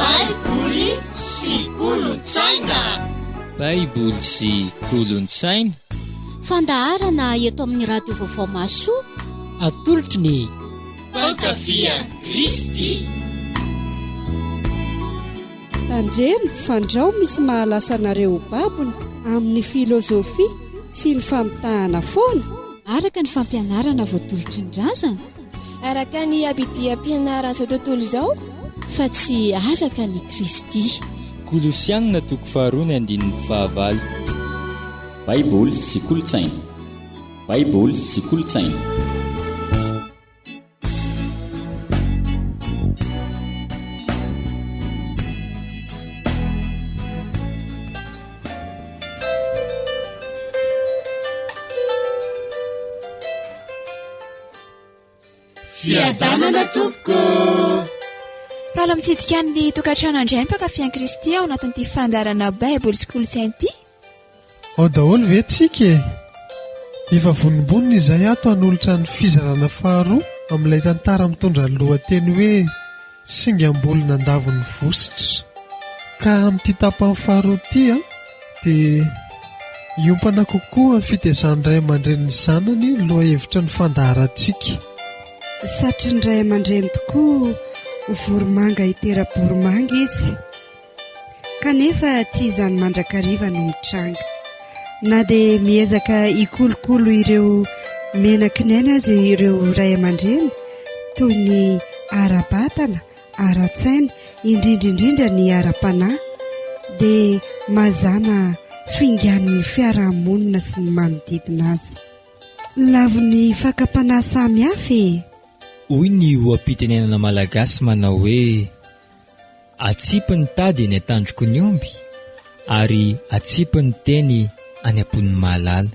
Baiboly sy kolontsaina. Baiboly sy kolontsaina. Fandaharana eto amin'ny Radio Vaovao Mahasoa. Atolotry ny Mpankafy an'i Kristy. Tandremo fandrao misy mahalasa anareo ho babony amin'ny filozofia sy ny famitahana foana. Araka ny fampianarana voatolotry ny razana. Araka ny abidiam-pianaran'izao tontolo izao. Fa tsy araka an'i Kristy. Kolosiana toko faharoa ny andininy fahavalo. Baiboly sy kolontsaina. Baiboly sy kolontsaina. Fiadanana tompoko! Faly mitsidika ny tokantrano indray ny mpankafy an'i Kristy ao anatin'ity fandaharana Baiboly sy Kolontsaina ity. Ao daholo ve tsika e? Efa vonombonona izahay ato hanolotra ny fizarana faharoa amin'ilay tantara mitondra ny lohateny hoe Singam-bolo nandavo ny vositra. Ka amin'ity tapany faharoa ity dia hiompana kokoa amin'ny fitezan'ny ray aman-dreny ny zanany ny lohahevitry ny fandaharantsika. Satrin'ny ray aman-dreny tokoa ho voromanga hitera-boromanga izy. Kanefa tsy izany mandrakariva no mitranga. Na dia miezaka hikolokolo ireo menaky ny ainy aza ireo ray aman-dreny, toy ny ara-batana, ara-tsaina, indrindra indrindra ny ara-panahy, dia mazàna finganin'ny fiarahamonina sy ny manodidina azy. Lavon'ny fakam-panahy samihafa e! Hoy ny oha-pitenenana malagasy manao hoe. Atsipy ny tady eny an-tandroky ny omby ary atsipy ny teny any am-pon'ny mahalala.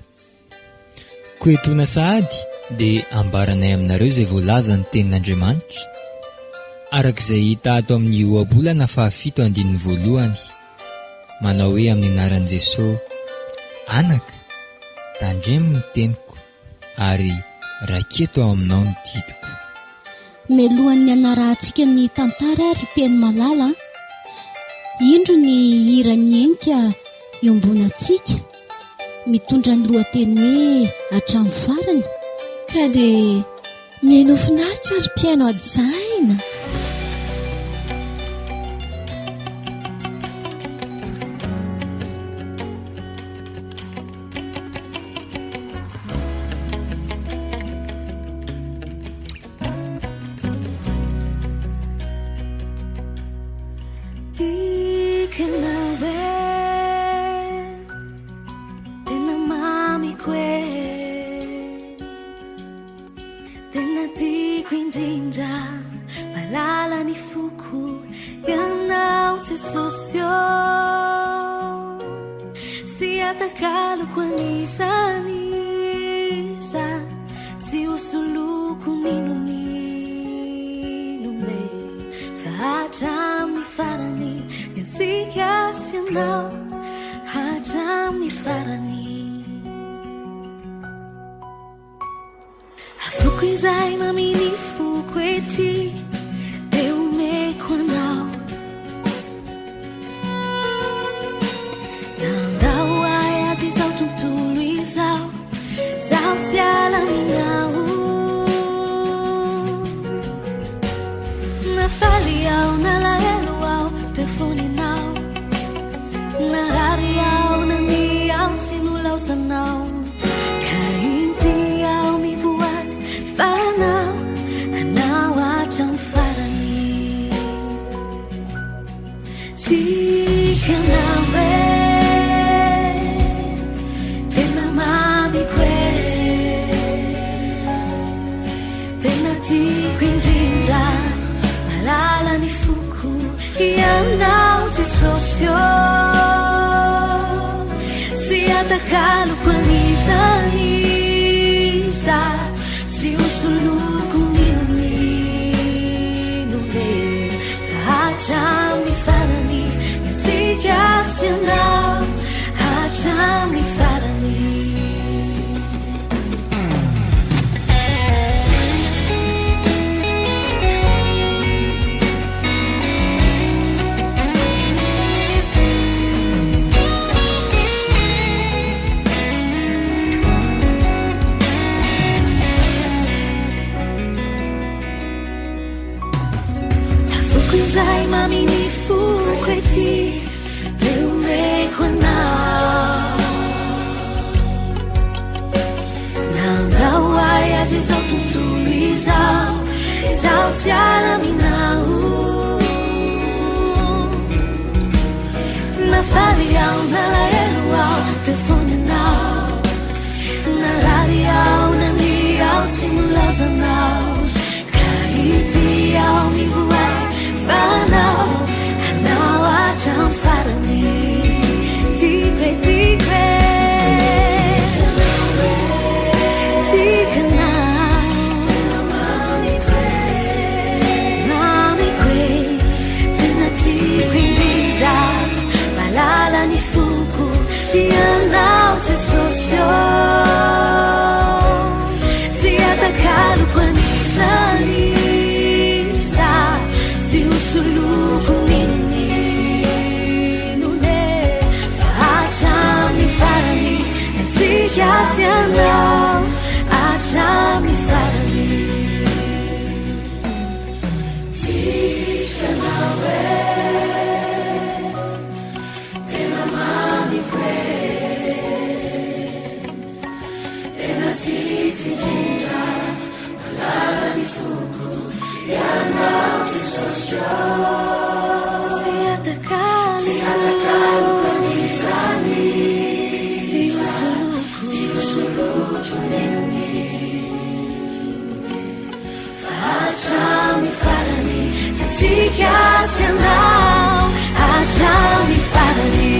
Koa etoana sahady dia ambaranay aminareo izay voalazan'ny Tenin'Andriamanitra, araka izay hita ato amin'ny Ohabolana fahafito andininy voalohany, manao hoe amin'ny anaran'i Jesoa, Anaka, tandremo ny teniko. Ary raketo ao aminao ny didiko. Mialohan'ny hanarahantsika ny tantara ry Peno malala a! Indro ny hiran'i Henika iombonantsika, mitondra ny lohateny hoe Hatramin'ny farany. Ka dia mihainoa finaritra ry mpihaino hajaina. Tiako ianao e, tena mamiko e, tena tiako indrindra, malala ny foko, ianao Jesosy ô. Tsy atakaloko an'iza n'iza, tsy ho soloko n'inon'inona e, fa hatramin'ny farany ny antsika sy ianao, hatramin'ny farany. Afoko izay mamy ny foko ety dia omeko anao Nandao ahy azy izao tontolo izao Zaho tsy ala aminao Nafaly aho nalahelo aho teo foana ianao Narary aho nania aho tsy nolaozanao Ka inty aho mivoady fa anao, anao hatramin'ny farany. Tiako ianao e, tena mamiko e, tena tiako indrindra, malala ny foko. Ianao Jesosy ô, tsy atakaloko an'iza n'iza, tsy ho soloko n'inon'inona e, fa hatramin'ny farany ny antsika sy ianao, hatramin'ny farany. Izay mamin'ny foko ety dia omeko anao. Nandao ahy azy izao tontolo izao, izaho tsy hiala aminao. Na faly aho nalahelo aho teo foana ianao. Narary aho nania aho tsy nolaozanao. Ka ity aho mivoady fa anao, anao hatramin'ny farany. Tiako e, tiako e. Tiako ianao. Mamiko e, tena tiako indrindra. Malala ny foko, ianao Jesosy ô. Tsy atakaloko an'iza n'iza, tsy ho soloko n'inon'inona e. Fa hatramin'ny farany, ny antsika sy ianao, hatramin'ny farany. Tiako ianao e, tena mamiko e. Tena tiako indrindra, malala ny foko, ianao Jesosy ô. Tsy atakalo, tsy atakaloko an'iza n'iza, tsy ho soloko, tsy ho soloko n'inon'inona. Fa hatramin'ny farany, ny antsika sy ianao, hatramin'ny farany.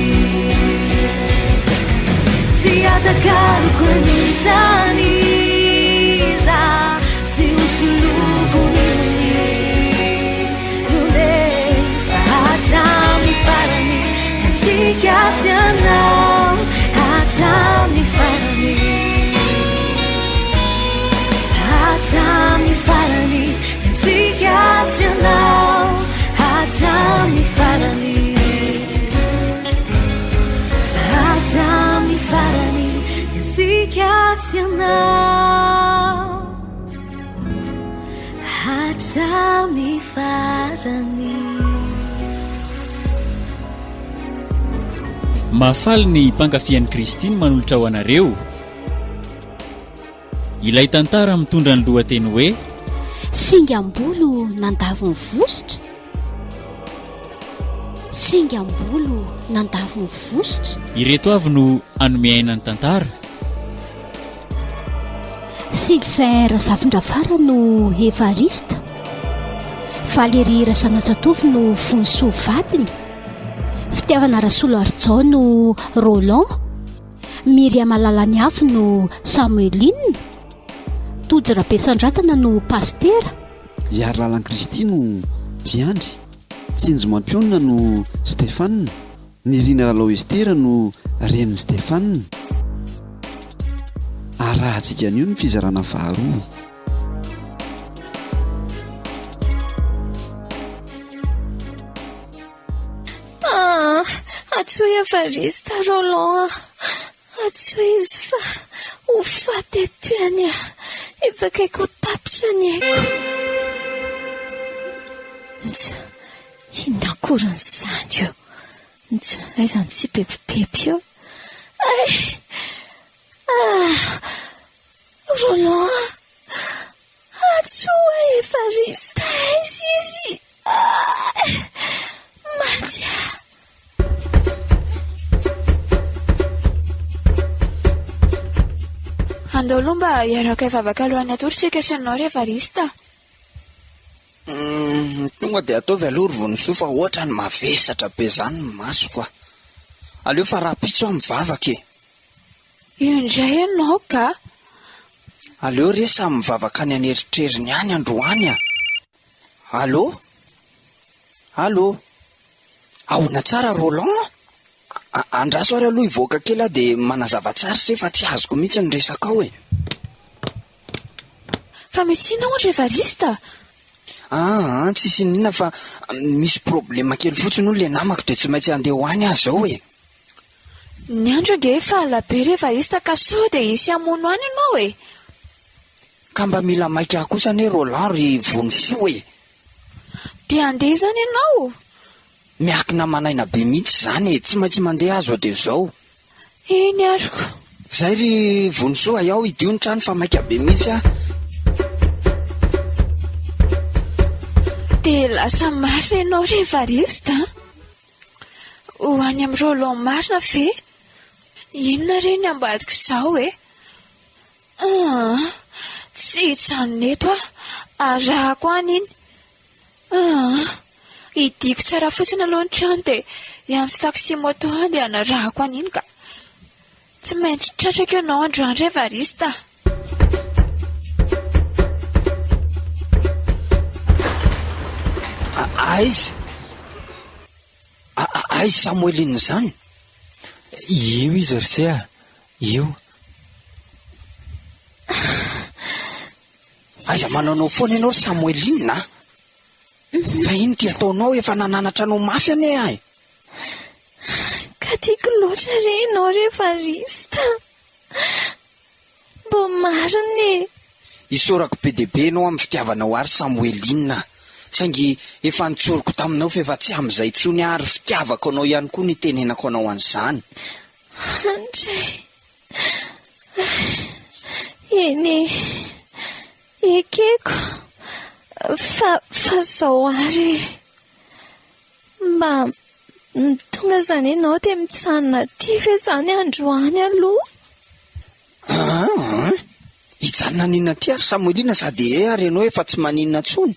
Tsy atakaloko an'iza n'iza, tsy ho soloko n'inon'inona e. Fa hatramin'ny farany, ny antsika sy ianao, hatramin'ny farany. Hatramin'ny farany, ny antsika sy ianao, hatramin'ny farany. Hatramin'ny farany, ny antsika sy ianao, hatramin'ny farany. Mahafaly ny mpankafy an'i Kristy ny manolotra ho anareo. Ilay tantara mitondra ny lohateny hoe. Singam-bolo nandavo ny vositra. Singam-bolo nandavo ny vositra. Ireto avy no hanome aina ny tantara. Sylvain Razafindrafara no Evariste. Valérie Razanajatovo no Vonisoa vadiny. Fitiavana Rasoloarijao no Roland. Myriam Lalaniafo no Samueline, Tojo Rabesandratana no Pasitera. Iarilalan'i Kristy no Mpiandry, Tsinjo Mampionona no Stéphane, Nirina Lalao Estera no renin'i Stéphane. Arahantsika anio ny fizarana faharoa. Ah, antsoy Evariste Roland ah. Antsoy izy fa ho faty eto ihany aho. Efa akaiky ho tapitra ny aiko. Ntsy, inona akorin'izany io? Ntsy, aiza ny tsipepipepy io? Ay! Ah! Roland ah! Antsoa Evariste aiza izy? Ah! Maty aho. Andao aloha mba hiaraka hivavaka alohan'ny hatory tsika sy ianao ry Evariste a. Humm, tonga dia ataovy aloha ry Vonisoa fa ohatrany mavesatra be izany ny masoko a. Aleo fa rahampitso aho mivavaka e. Io indray ianao ka! Aleo re samy mivavaka any an'eritreriny any androany a! Allô? Allô? Ahoana tsara Roland a? Andraso ary aloha hivoaka kely aho dia manazava tsara se fa tsy azoko mihitsy ny resakao e! Fa misy inona hono ry Evariste a? Aa, tsisy inona fa misy problema kely fotsiny hono le namako dia tsy maintsy handeha ho any aho izao e! Ny andro ange efa alina be ry Evariste ka sao dia hisy hamono any ianao e! Ka mba mila maika ahy kosa anie Roland ry Vonisoa e! Dia handeha izany ianao? Miankina aman'aina be mihitsy izany e, tsy maintsy mandeha aho izao dia izao. Eny ary ko. Zay ry Vonisoa, iao hidio ny trano fa maika be mihitsy aho. Dia lasa marina ianao ry Evariste a! Ho any amin'i Roland marina ve? Inona re ny ambadik'izao e? Aa! Tsy hijanona eto aho, arahako any iny. Aa! Hidiako tsara fotsiny aloha ny trano dia hiantso taxi moto aho dia hanarahako an'iny ka. Tsy maintsy tratrako ianao androany ry Evariste a! Aiza? Aiza Samoeline izany? Io izy ry se a! Io. Aiza manaonao foana ianao ry Samoeline a! Fa ino ty ataonao efa nananatra anao mafy anie aho e! Ka tiako loatra re ianao ry Evariste a! Mbo marina e! Isaorako be dia be ianao amin'ny fitiavanao ahy ry Samoeline a! Saingy efa nitsoriko taminao fa efa tsy amin'izay intsony aho ary fitiavako anao ihany koa no itenenako anao an'izany. Andray! Eny e, ekeko fa fa zao ary e. Mba tonga izany ianao dia mijanona aty ve izany androany aloha? Aa, hijanona haninona aty ary Samoelina sady eh ary ianao efa tsy maninona intsony.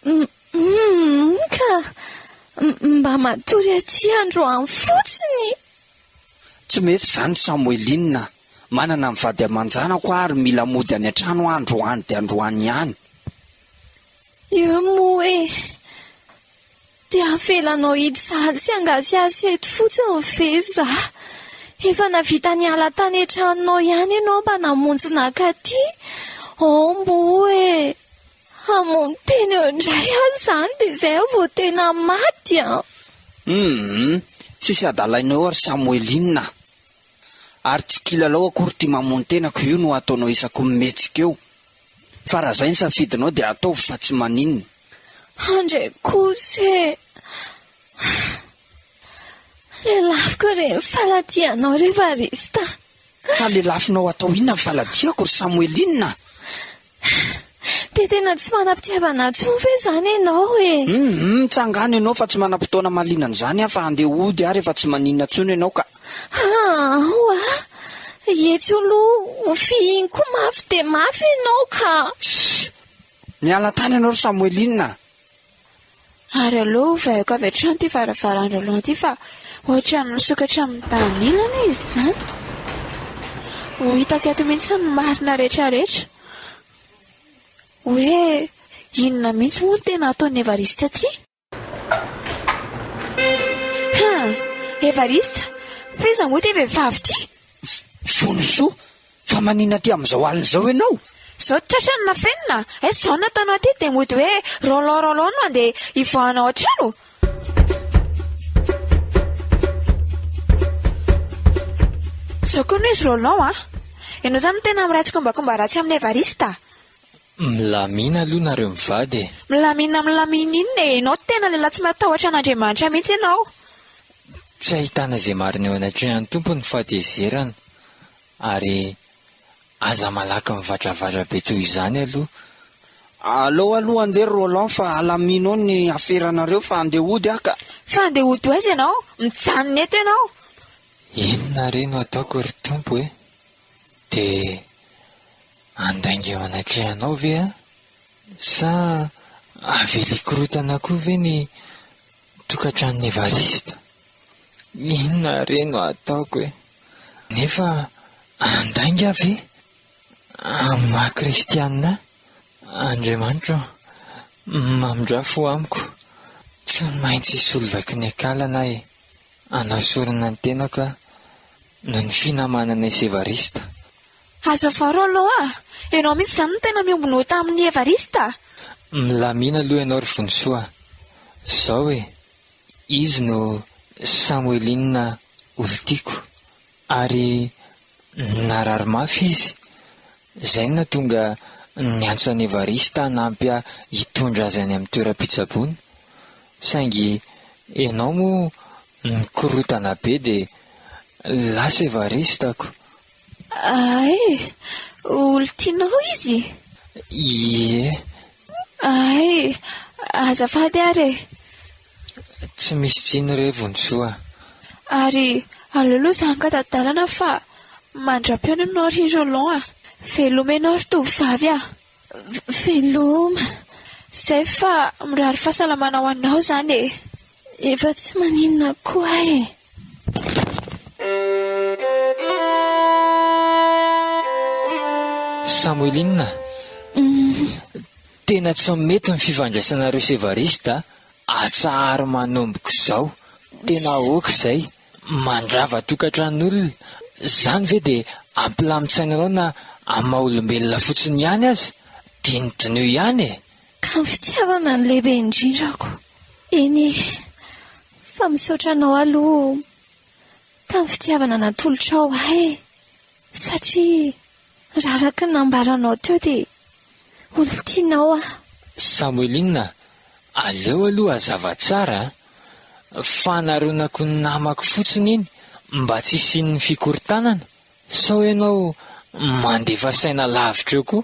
Humm ka, mba matory aty androany fotsiny. Tsy mety izany Samoeline a! Manana ny vady aman-janako aho ary mila mody any an-trano aho androany dia androany ihany. Eo moa e! Dia avelanao hijaly sy hangasihasy eto fotsiny ve za? Efa navita niala tany an-tranonao ihany ianao mba namonjy nakaty? Ao moa e! Hamono tena eo indray aho izany dia izay aho vao tena maty an! Humm, tsisy hadalaina eo ry Samoeline a! Ary tsy kilalao akory ity mamono tenako io no ataonao isaky ny mihetsika eo. Fa raha izay ny safidinao dia ataovy fa tsy maninona. Andray kosa e! Lelafiko ireny faladianao ry Evariste a! Fa lelafinao atao inona ny faladiako ry Samoeline a? Dia tena tsy manam-pitiavana intsony ve izany ianao e? Hum, tsangano ianao fa tsy manam-potoana mahaliana an'izany aho fa handeha hody aho rehefa tsy maninona intsony ianao ka. Aa, oa! Etsy aloha ho fihiniko mafy dia mafy ianao ka. Ssss! Miala tany ianao ry Samoeline a! Ary aleo ovaiko avy hatrany ity varavaran-dRoland ity fa ohatran'ny misokatra mibanilana izy izany. Ho hitako eto mihitsy ny marina rehetrarehetra. Hoe inona mihitsy moa no tena ataon'i Evariste aty? Hum! Evariste, f'iza moa ity vehivavy ity? Vonisoa, fa maninona aty amin'izao alina izao ianao? Izao tratra no nafenina, aiza izao no nataonao aty dia mody hoe Roland Roland no andeha hivoahana ao an-trano? Izao koa no izy Roland a! Ianao izany no tena miray tsikombakomba ratsy amin'i Evariste a! Milamina aloha nareo mivady e! Milamina milamina inona e! Ianao tena lehilahy tsy matahotra an'Andriamanitra mihitsy ianao! Tsy ahitana izay marina eo anatrehan'ny Tompo ny fahatezerana, ary aza malaky mivatravatra be toy izany aloha. Aleo aloha andeha ry Roland fa alamino ao ny aferanareo fa andeha hody aho ka. Fa andeha hody ho aiza ianao? Mijanona eto ianao! Inona re no ataoko ry Tompo e? Dia handainga eo anatrehanao ve aho? Sa avela hikorontana koa ve ny tokantranon'i Evariste? Inona re no ataoko e? Nefa handainga aho ve? Amin'ny maha kristianina ahy? Andriamanitra ô, mamindrà fo amiko. Tsy maintsy hisolo vaky ny akalana aho e. Hanao sorona ny tenako aho noho ny finamananay sy Evariste. Azafao Rollo a! Ianao mihitsy izany no tena miombon'ota amin'i Evariste a! Milamina aloha ianao ry Vonisoa a! Zao e, izy no Samoeline olon-tiako ary narary mafy izy, izay no nahatonga. Niantso an'i Evariste hanampy ahy hitondra azy any amin'ny toeram-pitsaboana. Saingy ianao moa nikorontana be dia lasa Evariste ko. Hay e! Olon-tianao izy? Ie. Hay, azafady ary e! Tsy misy tsiny re Vonisoa a! Ary aleo aloha za angata-dalana fa mandra-pihaona ianao ry Roland a! Veloma ianao ry tovovavy a! Veloma! Zay fa mirary fahasalamana ho anao izany e! Efa tsy maninona koa aho e! Samoeline a! Tena tsy mety ny fifandraisanareo sy Evariste a! Atsaharo manomboka izao! Tena ok izay! Mandrava tokantranon'olona! Izany ve dia hampilamin-tsaina anao na amin'ny maha olombelona fotsiny ihany aza? Dinidiniho ihany e! Ka ny fitiavana no lehibe indrindrako. Eny e! Fa misaotra anao aloha tamin'ny fitiavana natolotrao ahy e! Satria raha araka ny nambaranao teo dia olon-tianao aho. Samoeline a! Aleo aloha hazava tsara a! Fanaronako ny namako fotsiny iny mba tsy hisian'ny fikorontanana. Sao ianao mandefa saina lavitra eo koa.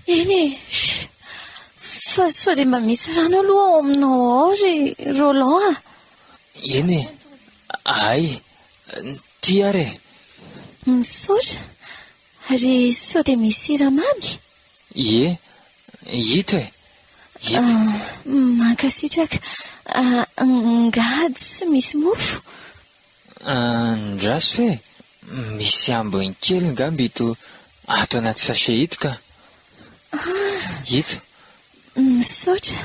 Eny e! Fa sao dia mba misy rano aloha ao aminao ao ry Roland a! Eny e! Hay! Ty ary e! Misaotra! Ary sao dia misy siramamy? Ie, ito e! Ito. Mankasitraka. Angaha tsy misy mofo? Andraso e! Misy ambiny kely ngamba ito ato anaty sachet ito ka. Ito. Misaotra.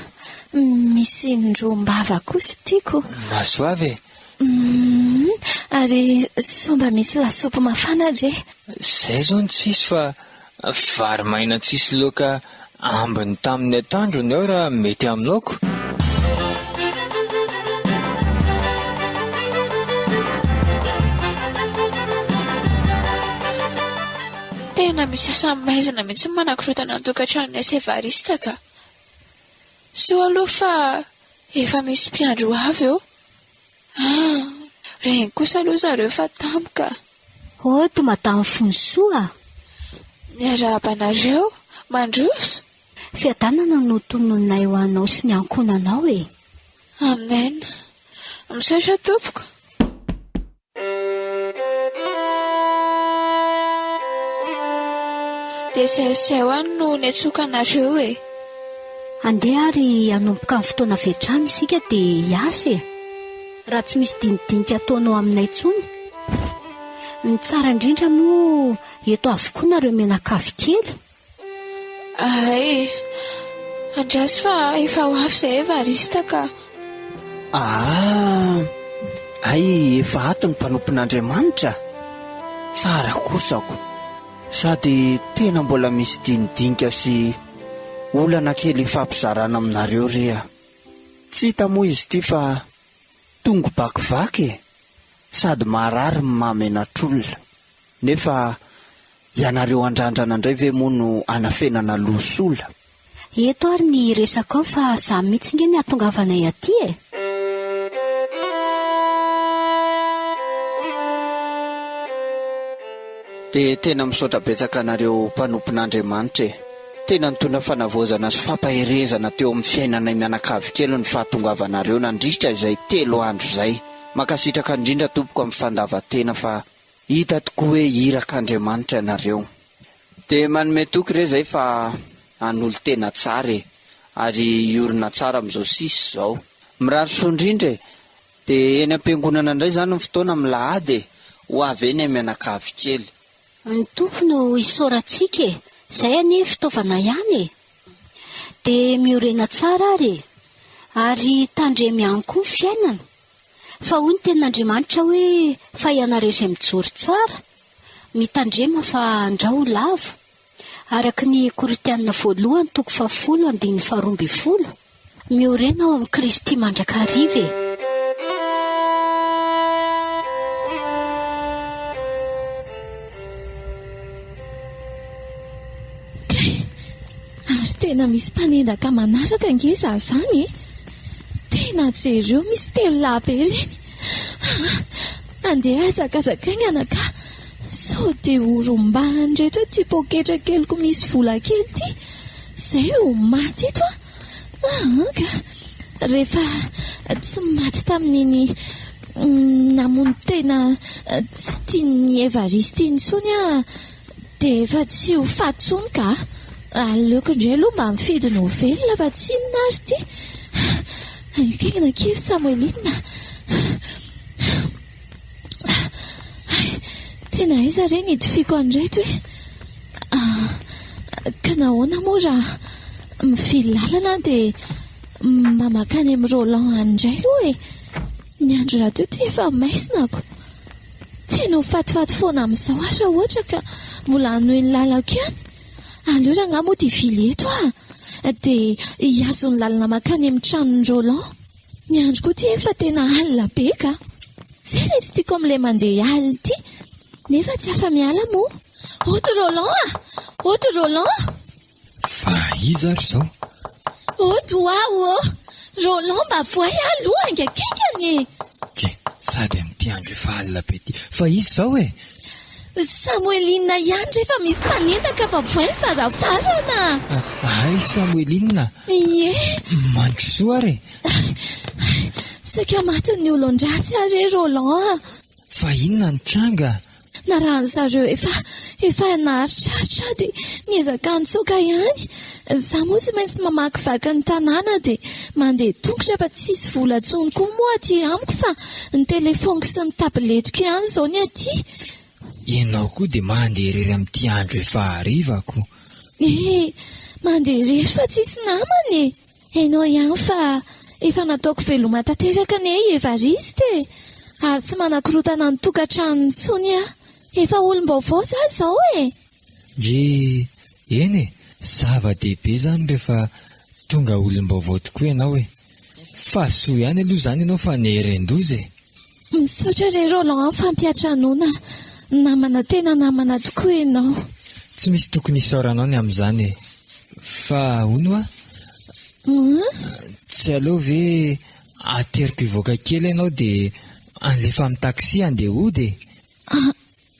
Misy indroam-bava kosa tiako. Mahasoava e! Humm, ary sao mba misy lasopy mafana re? Zay zao no tsisy fa vary maina tsisy laoka ambiny tamin'ny atoandro ny ao raha mety aminao ko. Tena misy asa maizina mihitsy manakorontana ny tokantranonay sy Evariste ka. Soa aloha fa efa misy mpiandry ho avy eo. Ah! Reny kosa aloha zareo fa tampoka. Ody madame Vonisoa a! Miarahaba anareo, mandroso. Fiadanana no tononinay ho anao sy ny ankohonanao e! Amen. Misaotra tompoko. Dia izay izay ho any no niantsoako anareo e. Andeha ary hanomboka ny fotoana avy hatrany isika dia hiasa e. Raha tsy misy dinidinika ataonao aminay intsony. Ny tsara indrindra moa eto avokoa nareo mianakavy kely. Hay, andraso fa efa ho avy izay Evariste ka. Ah, hay efa ato ny mpanompon'Andriamanitra? Tsara kosa ko. Sady tena mbola misy dinidinika sy olana kely ifampizarana aminareo re a. Tsy hita moa izy ity fa tongo-bakivaky e, sady marary ny mahamenatr'olona. Nefa ianareo andrandrana indray ve moa no anafenana loha sola? Eto ary ny resakao fa za mihitsy nge ny hatongavanay aty e! Dia tena misaotra betsaka anareo mpanompon'Andriamanitra e! Tena nitondra fanavaozana sy fampaherezana teo amin'ny fiainanay mianakavy kely ny fahatongavanareo nandritra izay telo andro izay. Mankasitraka indrindra tompoko amin'ny fandavan-tena fa Hita tokoa hoe irak'Andriamanitra ianareo. Dia manome toky re zay fa hanolo-tena tsara e! Ary hiorina tsara amin'izao sisa izao. Mirary soa indrindra e! Dia eny am-piangonana indray izany ny fotoana amin'ny lahady e! Ho avy eny mianakavy kely. Ny Tompo no isaorantsika e! Zay anie fitaovana ihany e! Dia miorena tsara ary e! Ary tandremo ihany koa ny fiainana. Fa hoy ny tenin'Andriamanitra hoe, Fa ianareo izay mijoro tsara, mitandrema fa andrao ho lavo. Araka ny Korintiana voalohany toko fahafolo andininy faharoa ambin'ny folo. Miorena ao amin'i Kristy mandrakariva e! Kay! Tena misy mpanendaka manaraka ange za zany e! Tena jereo misy telolahy be ireny! Aa! Andeha hazakazaka haingana ka! Sao dia ho rombahan'ireto ity poketra keliko misy vola kely ity! Izay ho maty eto aho! Aa ka! Rehefa tsy maty tamin'iny namono tena tsy tian'i Evariste iny intsony aho dia efa tsy ho faty intsony ka! Aleoko indray aloha mba mifidy ny ho velona fa tsy inona ary ity! Haingaingana akia ry Samoeline a! Hay! Tena aiza re ny hidifiako an'ireto e? Ka nahoana moa raha mivily lalana aho dia mba mankany amin'i Roland any indray aloha e? Ny andro rahateo ity efa maizina ko! Tena ho fatifaty foana amin'izao aho raha ohatra ka mbola hanohy ny lalako ihany. Aleo rangahy mody hivily eto aho dia hihazo ny lalana mankany amin'ny tranon'i Roland. Ny andro koa ity efa tena alina be ka! Zay ilay tsy tiako amin'ilay mandeha alina ity, nefa tsy afa-miala moa. Oto Roland a! Oto Roland! Fa iza ary izao? Oto aho ô! Roland mba voay aho aloha haingankaingana e! Dry, sady amin'ity andro efa alina be ity. Fa iza izao e? Samoeline ihany re fa misy mpanendaka fa voay ny varavarana! Hay Samoeline! Ie! Mandrosoa ary e! Saika matin'ny olon-dratsy aho re Roland a! Fa inona no tranga? Narahan'ny zareo efa efa naharitraritra aho dia niezaka nitsoaka ihany. Izaho moa tsy maintsy mamakivaky ny tanàna dia mandeha tongotra fa tsisy vola intsony koa moa aty amiko fa ny telefaoniko sy ny tabiletiko ihany izao ny aty. Ianao koa dia mandeha irery amin'ity andro efa hariva ko. Eh, mandeha irery fa tsisy namana e! Hainao ihany fa efa nataoko veloma tanteraka anie i Evariste e! Ary tsy manakorontana ny tokantranony intsony aho. Efa olom-baovao za izao e! Ndry, eny e! Zava-dehibe izany rehefa tonga olom-baovao tokoa ianao e! Fa soa ihany aloha izany ianao fa nieren-doza e! Misaotra re Roland amin'ny fampiantranoana. Namana tena namana tokoa ianao. Tsy misy tokony hisaoranao ny amin'izany e! Fa hono hoa, tsy aleo ve ateriko hivoaka kely ianao dia alefa amin'ny taxi handeha hody e?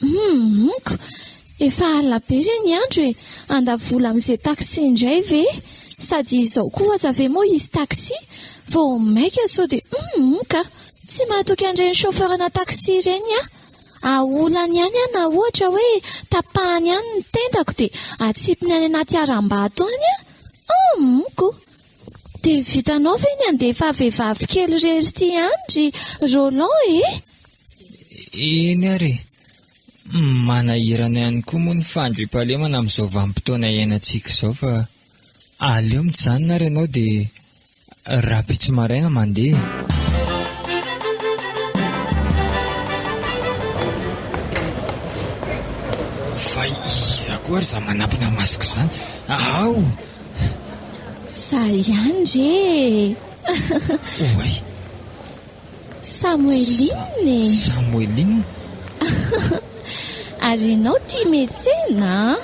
Humm ko! Efa alina be re ny andro e! Handany vola amin'izay taxi indray ve? Sady izao koa aza ve moa hisy taxi? Vao maika sao dia humm ka! Tsy mahatoky an'ireny chauffeur-na taxi ireny aho. Aolany ihany aho na ohatra hoe tapahany ihany ny tendako dia atsipiny any anaty harambato any aho. Humm ko! Dia vitanao ve ny handefa vehivavy kely irery ity any ry Roland e? Eny ary e! Manahirana ihany koa moa ny fandriampahalemana amin'izao vanim-potoana iainantsika izao fa aleo mijanona ary ianao dia rahampitso maraina mandeha e! Fa iza koa ary izany manampina masoko izany? Ao! Za ihany re e! Oay! Samoeline e! Samoeline? Ary ianao tia metsena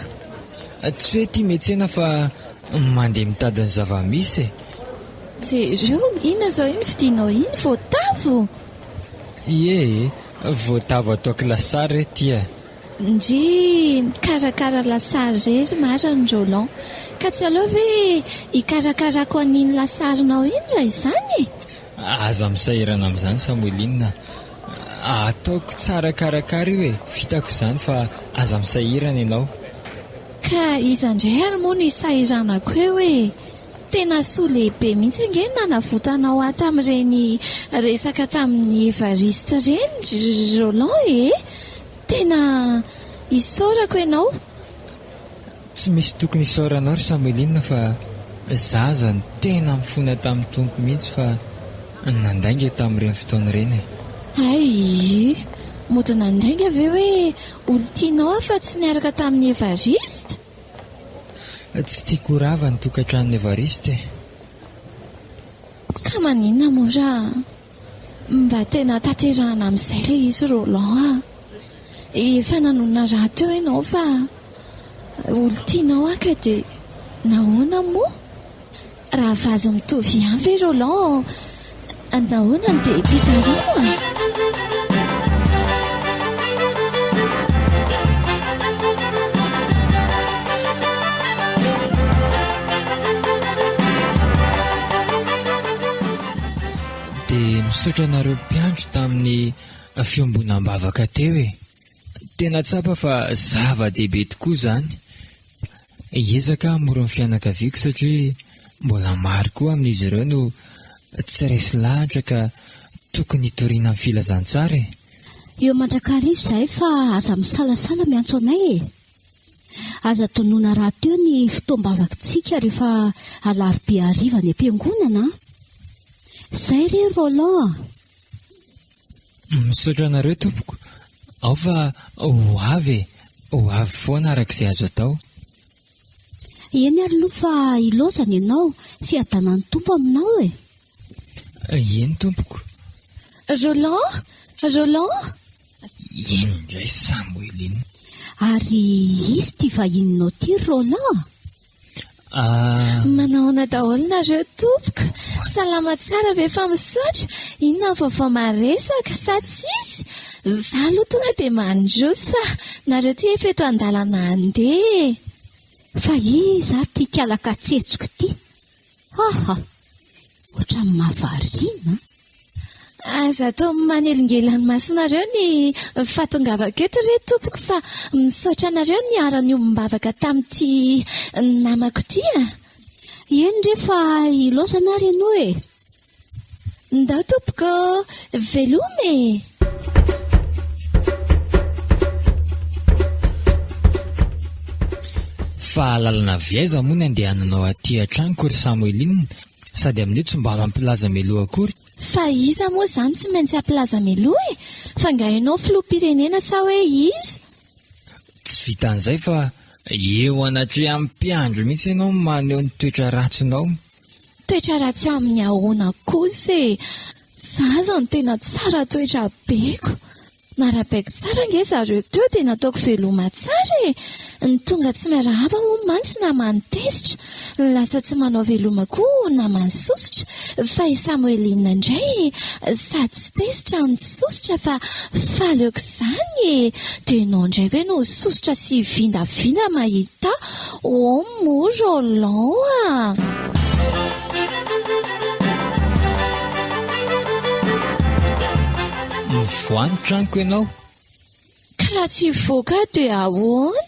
an? Tsy hoe tia metsena fa mandeha mitady ny zava-misy e! Jereo, inona izao iny vidianao iny? Voatavo? Ie e, voatavo ataoko lasary re ity e! Ndry mikarakara lasary irery marina Roland. Ka tsy aleo ve hikarakarako an'iny lasarinao iny raha izany e? Aza misahirana amin'izany Samoeline a! Ataoko tsara karakara io e! Vitako izany fa aza misahirana ianao. Ka iza indray ary moa no hisahiranako eo e! Tena soa lehibe mihitsy ange ny nanavotanao ahy tamin'ireny resaka tamin'i Evariste ireny ry Roland e! Tena isaorako ianao. Tsy misy tokony hisaoranao ry Samoeline fa za aza no tena mifona tamin'ny Tompo mihitsy fa nandainga tamin'ireny fotoana ireny e. Hay! Mody nandainga ve hoe olon-tianao aho fa tsy niaraka tamin'i Evariste? Tsy tiako ho rava ny tokantranon'i Evariste e. Ka maninona moa raha mba tena tanterahana amin'izay ilay izy Roland a! Efa nanonona rahateo ianao fa olon-tianao aho ka dia nahoana moa? Raha vazo mitovy ihany ve Roland nahoana no dia hiampita rano a? Dia misaotra anareo mpiandry tamin'ny fiombonam-bavaka teo e! Tena tsapa fa zava-dehibe tokoa izany. Hiezaka aho hamory ny fianakaviako satria mbola maro koa amin'izy ireo no tsy resy lahatra ka tokony hitoriana ny filazantsara e! Eo mandrakariva izahay fa aza misalasala miantso anay e! Aza adinoina rahateo ny fotoam-bavakitsika rehefa alarobia hariva any am-piangonana an! Izay re Roland a! Misaotra anareo tompoko. Ao fa ho avy e! Ho avy foana araka izay azo atao. Eny ary aloha fa ilaozana ianao, fiadanan'ny Tompo aminao e! Eny tompoko. Roland! Roland! Iny indray Samoeline. Ary iza ity vahininao ity ry Roland a? Ah. Manahoana daholo nareo tompoko? Salama tsara ve fa misaotra? Inona ny vaovao maresaka sa tsisy? Za aloha tonga dia mandroso fa nareo ty efa eto an-dalana handeha e. Fa iza ary ity kalakatsetsoka ity? Haha! Ohatran'ny mahavariana an! Aza atao manelingelina ny masonareo ny fahatongavako eto re tompoko fa misaotra anareo niara-niombom-bavaka tamin'ity namako ity a! Eny re fa ilaozana ary ianao e! Ndao tompoko ô! Veloma e! Fahalalana avy aiza moa ny andehananao aty an-tranoko ry Samoeline? Sady amin'io tsy mba mampilaza mialoha akory. Fa iza moa izany tsy maintsy hampilaza mialoha e? Fa nga ianao filoham-pirenena sa hoe iza? Tsy vitan'izay fa eo anatrehan'ny mpiandry mihitsy ianao no maneho ny toetra ratsinao. Toetra ratsy amin'ny ahoana kosa e? Za aza no tena tsara toetra beko. Narabaiko tsara ange zareo teo dia nataoko veloma tsara e! Ny tonga tsy miarahaba hono mantsy naman'ny tezitra, ny lasa tsy manao veloma koa naman'ny sosotra, fa i Samoeline indray sady tsy tezitra no tsy sosotra fa faly aok'izany e! Dia ianao indray ve no sosotra sy vindavinda mahita Oh moa Roland a! Mivoaha ny tranoko ianao. Ka raha tsy hivoaka aho dia ahoana?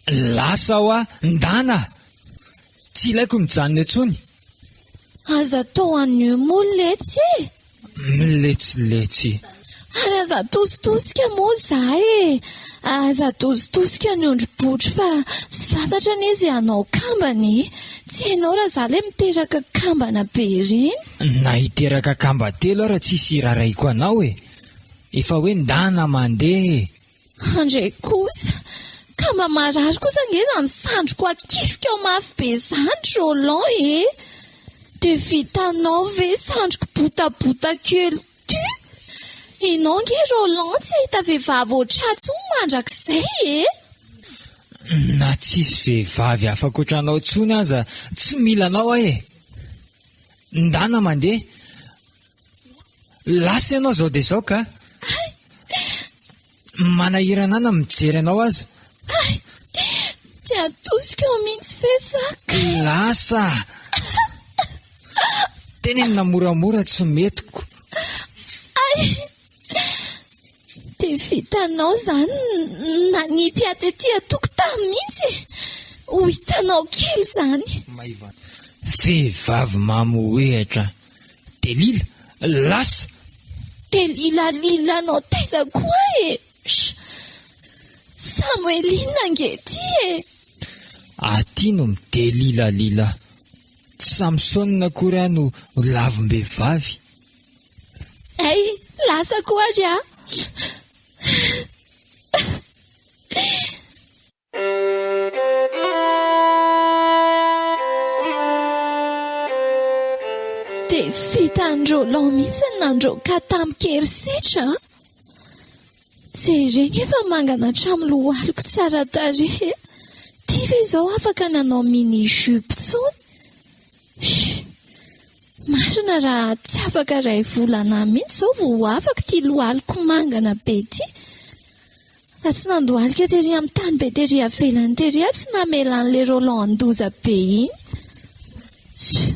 Lasa hoa, ndana! Tsy ilaiko mijanona intsony. Aza atao an'io moa letsy e! Miletsy-letsy. Ary aza atositosika moa za e! Aza atositosika ny ondry botry fa tsy fantatra anie ze hanao kambana e! Tsy hainao raha za le miteraka kambana be ireny. Na hiteraka kambatelo ara tsisy hirarahiako anao e! Efa hoe ndana mandeha e! Andre kosa! Ka mba marary kosa ange izany sandriko akifikao mafy be izany Roland e! Dia vitanao ve sandriko botabota kely ty? Ianao ange Roland tsy hahita vehivavy ohatr'ahy intsony mandrakizay e! Na tsisy vehivavy hafa ankoatranao intsony aza tsy mila anao aho e! Ndana mandeha! Lasa ianao izao dia izao ka! Manahirana ahy na mijery anao aza. Hay! Dia atosika ao mihitsy ve za ka? Lasa! Tenenina moramora tsy metiko. Hay! Dia vitanao izany nanipy ahy tety an-tokotany mihitsy e! Ho hitanao kely izany. Vehivavy mamohehatra. Delila! Lasa! Delila lila anao taiza koa e! Samoeline ange ity e! Aty no midelilalila. Tsy Samsona akory aho no lavim-behivavy. Hay, lasa koa ary aho. Dia vitan'i Roland mihitsy ny nandroaka tamin-kerisetra an! Jereny efa mangana hatramin'ny lohaliko tsara tarehy e! Ty ve izao afaka nanao mini jupe intsony? Marina raha tsy afaka iray volana mihitsy izao vao ho afaka ity lohaliko mangana be ity. Raha tsy nandohalika tery amin'ny tany be tery avelany tery aho tsy namela an'ilay Roland handoza be iny. Tsia.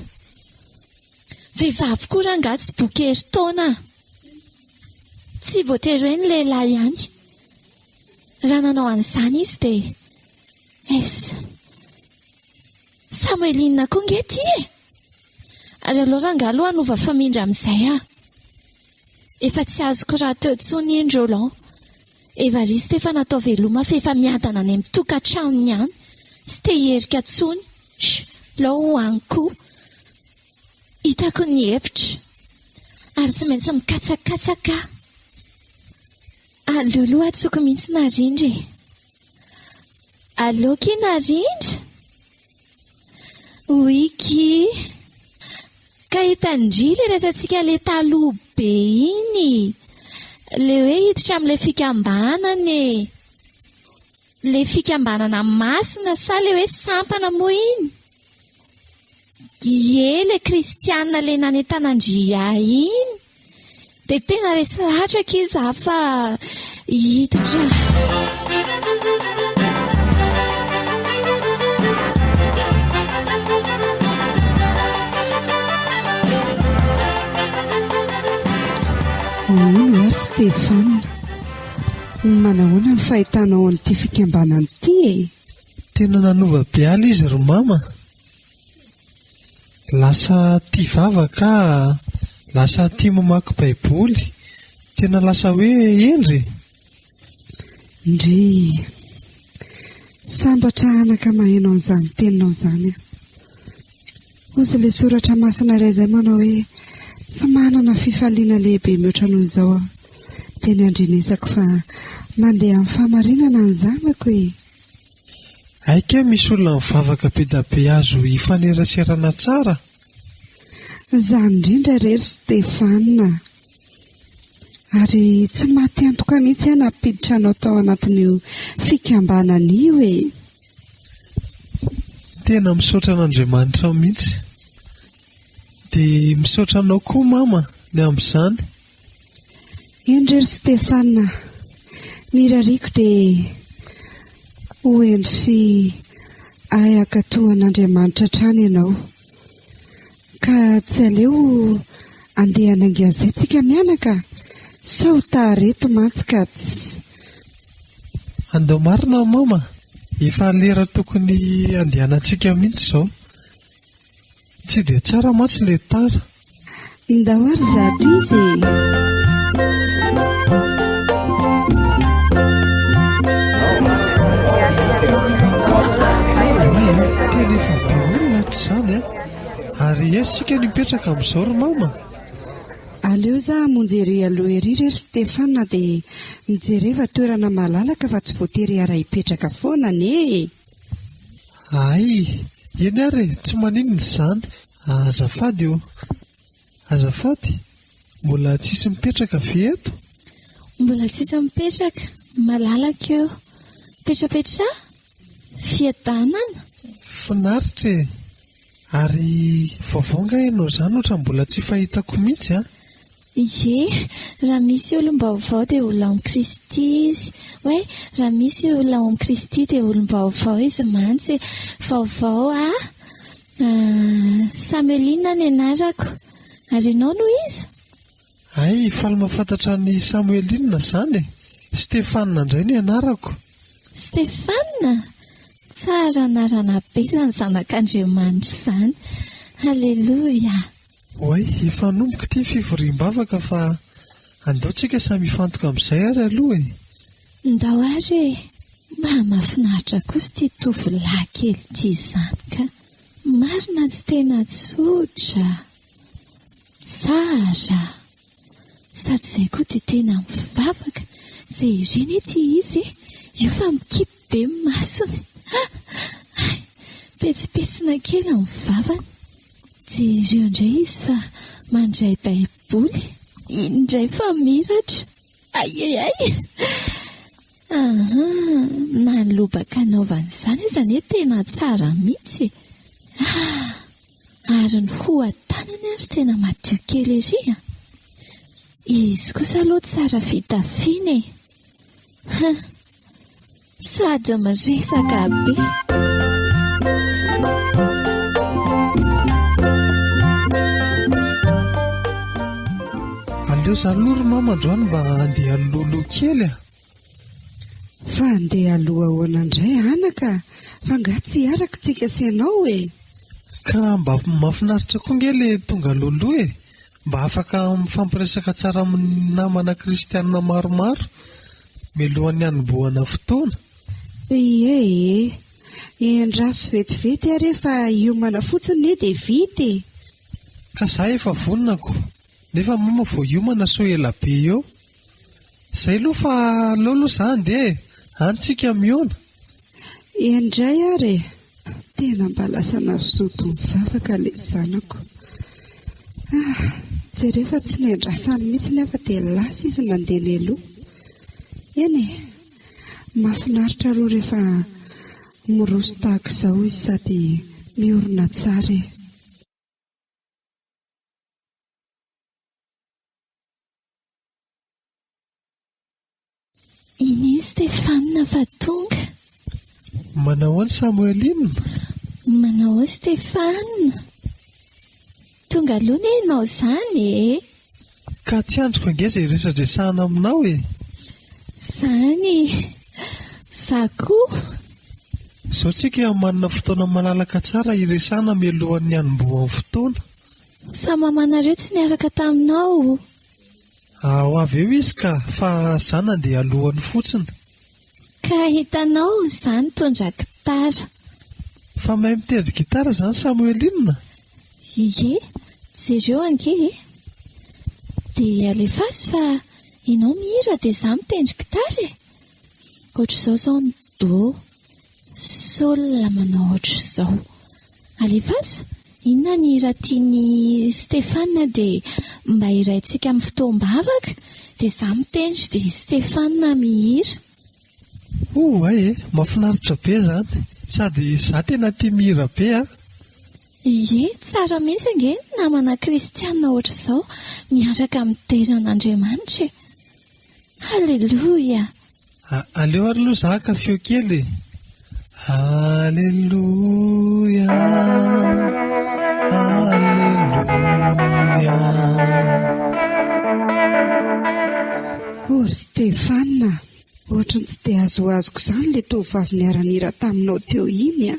Vehivavy koa rangahy tsy boky herintaona a! Tsy voatery hoe ny lehilahy ihany. Raha nanao an'izany izy dia. Es. Samoeline koa nge ty e! Ary aleo rangahy aloha hanova famindra amin'izay ah! Efa tsy azoko rahateo intsony iny Roland. Evariste efa natao veloma f'efa miadana any amin'ny tokantranony any. Tsy te hiherika intsony. Sh! Lao ho any koa. Hitako ny hevitra. Ary tsy maintsy mikatsakatsaka aho. Aleo aloha atsoko mihitsy Narindra e. Aleo ki Narindra? Oui ki. Ka hitan-dry le resatsika le taloha be iny. Le hoe hiditra amin'ilay fikambanana e. Le fikambanana masina sa le hoe sampana moa iny? Ie le kristiana le nanentanan-dry ahy iny. Dia tena resy lahatra akia za fa hiditra. Hono ary Stéphane, manahoana ny fahitanao an'ity fikambanana ity e? Tena nanova be ahy izy ry mama. Lasa tia vavaka aho, lasa tia mamaky baiboly, tena lasa hoe hendry e! Ndrii. Sambatra anaka maheno an'izany teninao izany aho. Hozy ilay soratra masina iray izay manao hoe tsy manana fifaliana lehibe mihoatra noho izao aho. Dia ny andrenesako fa mandeha amin'ny fahamarinana ny zanako e! Hay kay misy olona mivavaka be da be azo ifaneraserana tsara? Izany indrindra re ry Stéphane a! Ary tsy maty antoka mihitsy aho nampiditra anao tao anatin'io fikambanana io e! Tena misaotra an'Andriamanitra mihitsy. Dia misaotra anao koa mama ny amin'izany. Eny re ry Stéphane a! Ny irariako dia ho hendry sy hahay hankatò an'Andriamanitra hatrany ianao. Ka tsy aleo andeha hanainga an'izay tsika mianaka? Sao tara eto mantsy ka tsy. Andao marina mama, efa lera tokony handehanantsika mihitsy izao. Tsy dia tsara mantsy ilay tara. Ndao ary zato izy e! Oay a, tena efa be olona ato izany a! Ary aiza isika no hipetraka amin'izao ry mama? Aleo za hamonjy ery aloha ery re ry Stéphane dia mijereva toerana malalaka fa tsy voatery hiara-hipetraka foana anie e! Hay! Eny ary e, tsy maninona izany. Azafady ô. Azafady, mbola tsisy mipetraka ve eto? Mbola tsisy mipetraka, malalaka eo. Petrapetraha? Fiadanana? Finaritra e! Ary vaovao angaha ianao izany ohatran'ny mbola tsy fahitako mihitsy an! Ie, raha misy olom-baovao dia olona ao amin'i Kristy izy. Oay, raha misy olona ao amin'i Kristy dia olom-baovao izy mantsy e. Vaovao aho. Samueline ny anarako. Ary ianao no iza? Hay, faly mahafantatra an'i Samueline izany e. Stéphane indray ny anarako. Stéphane? Tsara anarana be izany zanak'Andriamanitra izany. Haleloia. Oay, efa hanomboka ity ny fivoriam-bavaka fa andao tsika samy hifantoka amin'izay ary aloha e! Ndao ary e! Mba mahafinaritra kosa ity tovolahy kely ity izany ka! Marina tsy tena tsotra! Tsara! Sady izay koa dia tena mivavaka! Jerena ity izy e! Io fa mikipy be ny masony! Hay! Petsipetsina kely ny vavany! Jereo indray izy fa mandray baiboly, iny indray fa miratra. Ay ay ay! Aha, na ny lobaka anaovany izany aza anie tena tsara mihitsy e! Ah! Ary ny hoho-tanany ary tena madio kely ery a! Izy kosa aloha tsara fitafiana e! Huh! Sady miresaka be. Aleo za aloha ry mama androany mba handeha alohaloha kely a! Fa handeha aloha ahoana indray anaka fa angaha tsy hiaraka tsika sy ianao e! Ka mba mahafinaritra koa nge le tonga alohaloha e! Mba afaka mifampiresaka tsara amin'ny namana kristianina maromaro mialohan'ny hanombohana fotoana. Ie e! Endraso vetivety ary e fa hiomana fotsiny ne dia vita e! Ka za efa vonona ko! Nefa mama vao hiomana sao ela be eo. Zay aloha fa aleo aloha za handeha e! Any tsika mihaona. Eny indray ary e! Tena mba lasa nazoto nivavaka ilay zanako. Ah! Jereo fa tsy nendrasany mihitsy nefa dia lasa izy nandeha nialoha. Eny e! Mahafinaritra aloha rehefa miroso tahaka izao izy sady miorina tsara e! Iny Stéphane fa tonga. Manao ahoana Samoeline? Manao ahoana Stéphane? Tonga aloha anie ianao izany e! Ka tsy andriko ange izay resadresahana aminao e! Izany e! Za koa! Izao tsika manana fotoana malalaka tsara hiresahana mialohan'ny hanombohan'ny fotoana. Fa mamanareo tsy niaraka taminao? Ho avy eo izy ka, fa za nandeha alohany fotsiny. Ka hitanao, za nitondra gitara. Fa mahay mitendry gitara zany Samoeline? Ie, jereo ange e. Dia alefaso fa ianao mihira dia za mitendry gitara e. Ohatr'izao izao ny do, sol manao ohatr'izao. Alefaso, inona ny hira tian'i Stéphane dia mba hiraintsika amin'ny fotoam-bavaka dia za mitendry dia Stéphane mihira. Oay e, mahafinaritra be zany, sady za tena tia mihira be an! Ie, tsara mihitsy ange ny namana kristiana ohatr'izao miaraka midera an'Andriamanitra e! Haleloia! Aleo ary aloha za haka feo kely e! Aleloia! Aleloia! O ry Stéphane a! Ohatry ny tsy dia azoazoko izany ilay tovovavy niara-nihira taminao teo iny a!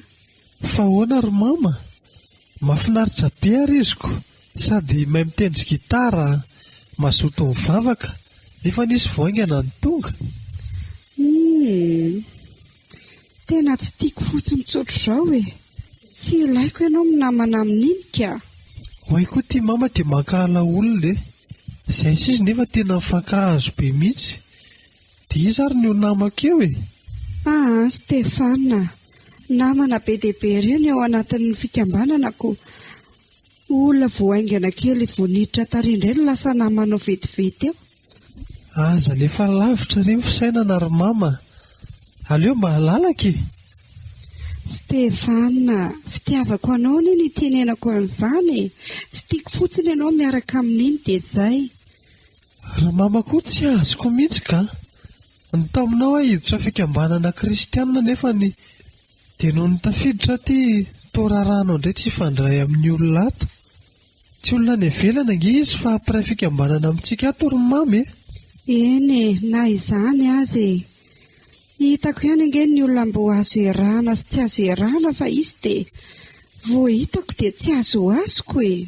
Fa ahoana ry mama? Mahafinaritra be ary izy ko! Sady mahay mitendry gitara, mazoto mivavaka, nefa nisy vao haingana no tonga. Humm. Tena tsy tiako fotsiny tsotr'izao e! Tsy ilaiko ianao minamana amin'iny ka! Oay koa ty mama dia mankahala olona e! Zay sy izy nefa tena mifankahazo be mihitsy. Dia iza ary ny ho namako eo e? Aa Stéphane a! Namana be dia be ireny ao anatin'ny fikambanana ko! Olona vao haingana kely vao niditra tary indray no lasa namanao vetivety eo. Aza alefa lavitra re ny fisainana ry mama a! Aleo mba halalaka e! Stéphane a! Fitiavako anao anie no itenenako an'izany e! Tsy tiako fotsiny ianao miaraka amin'iny dia izay. Ry mama koa tsy azoko mihitsy ka! Nitaominao aho hiditra fikambanana kristianina nefa ny dia nony tafiditra aty toa rarahanao indray tsy hifandray amin'ny olona ato. Tsy olona any ivelany ange izy fa mpiray fikambanana amintsika ato ry mama e! Eny e, na izany aza e! Hitako ihany ange ny olona mbo azo iarahana sy tsy azo iarahana fa izy dia vao hitako dia tsy azoazoko e!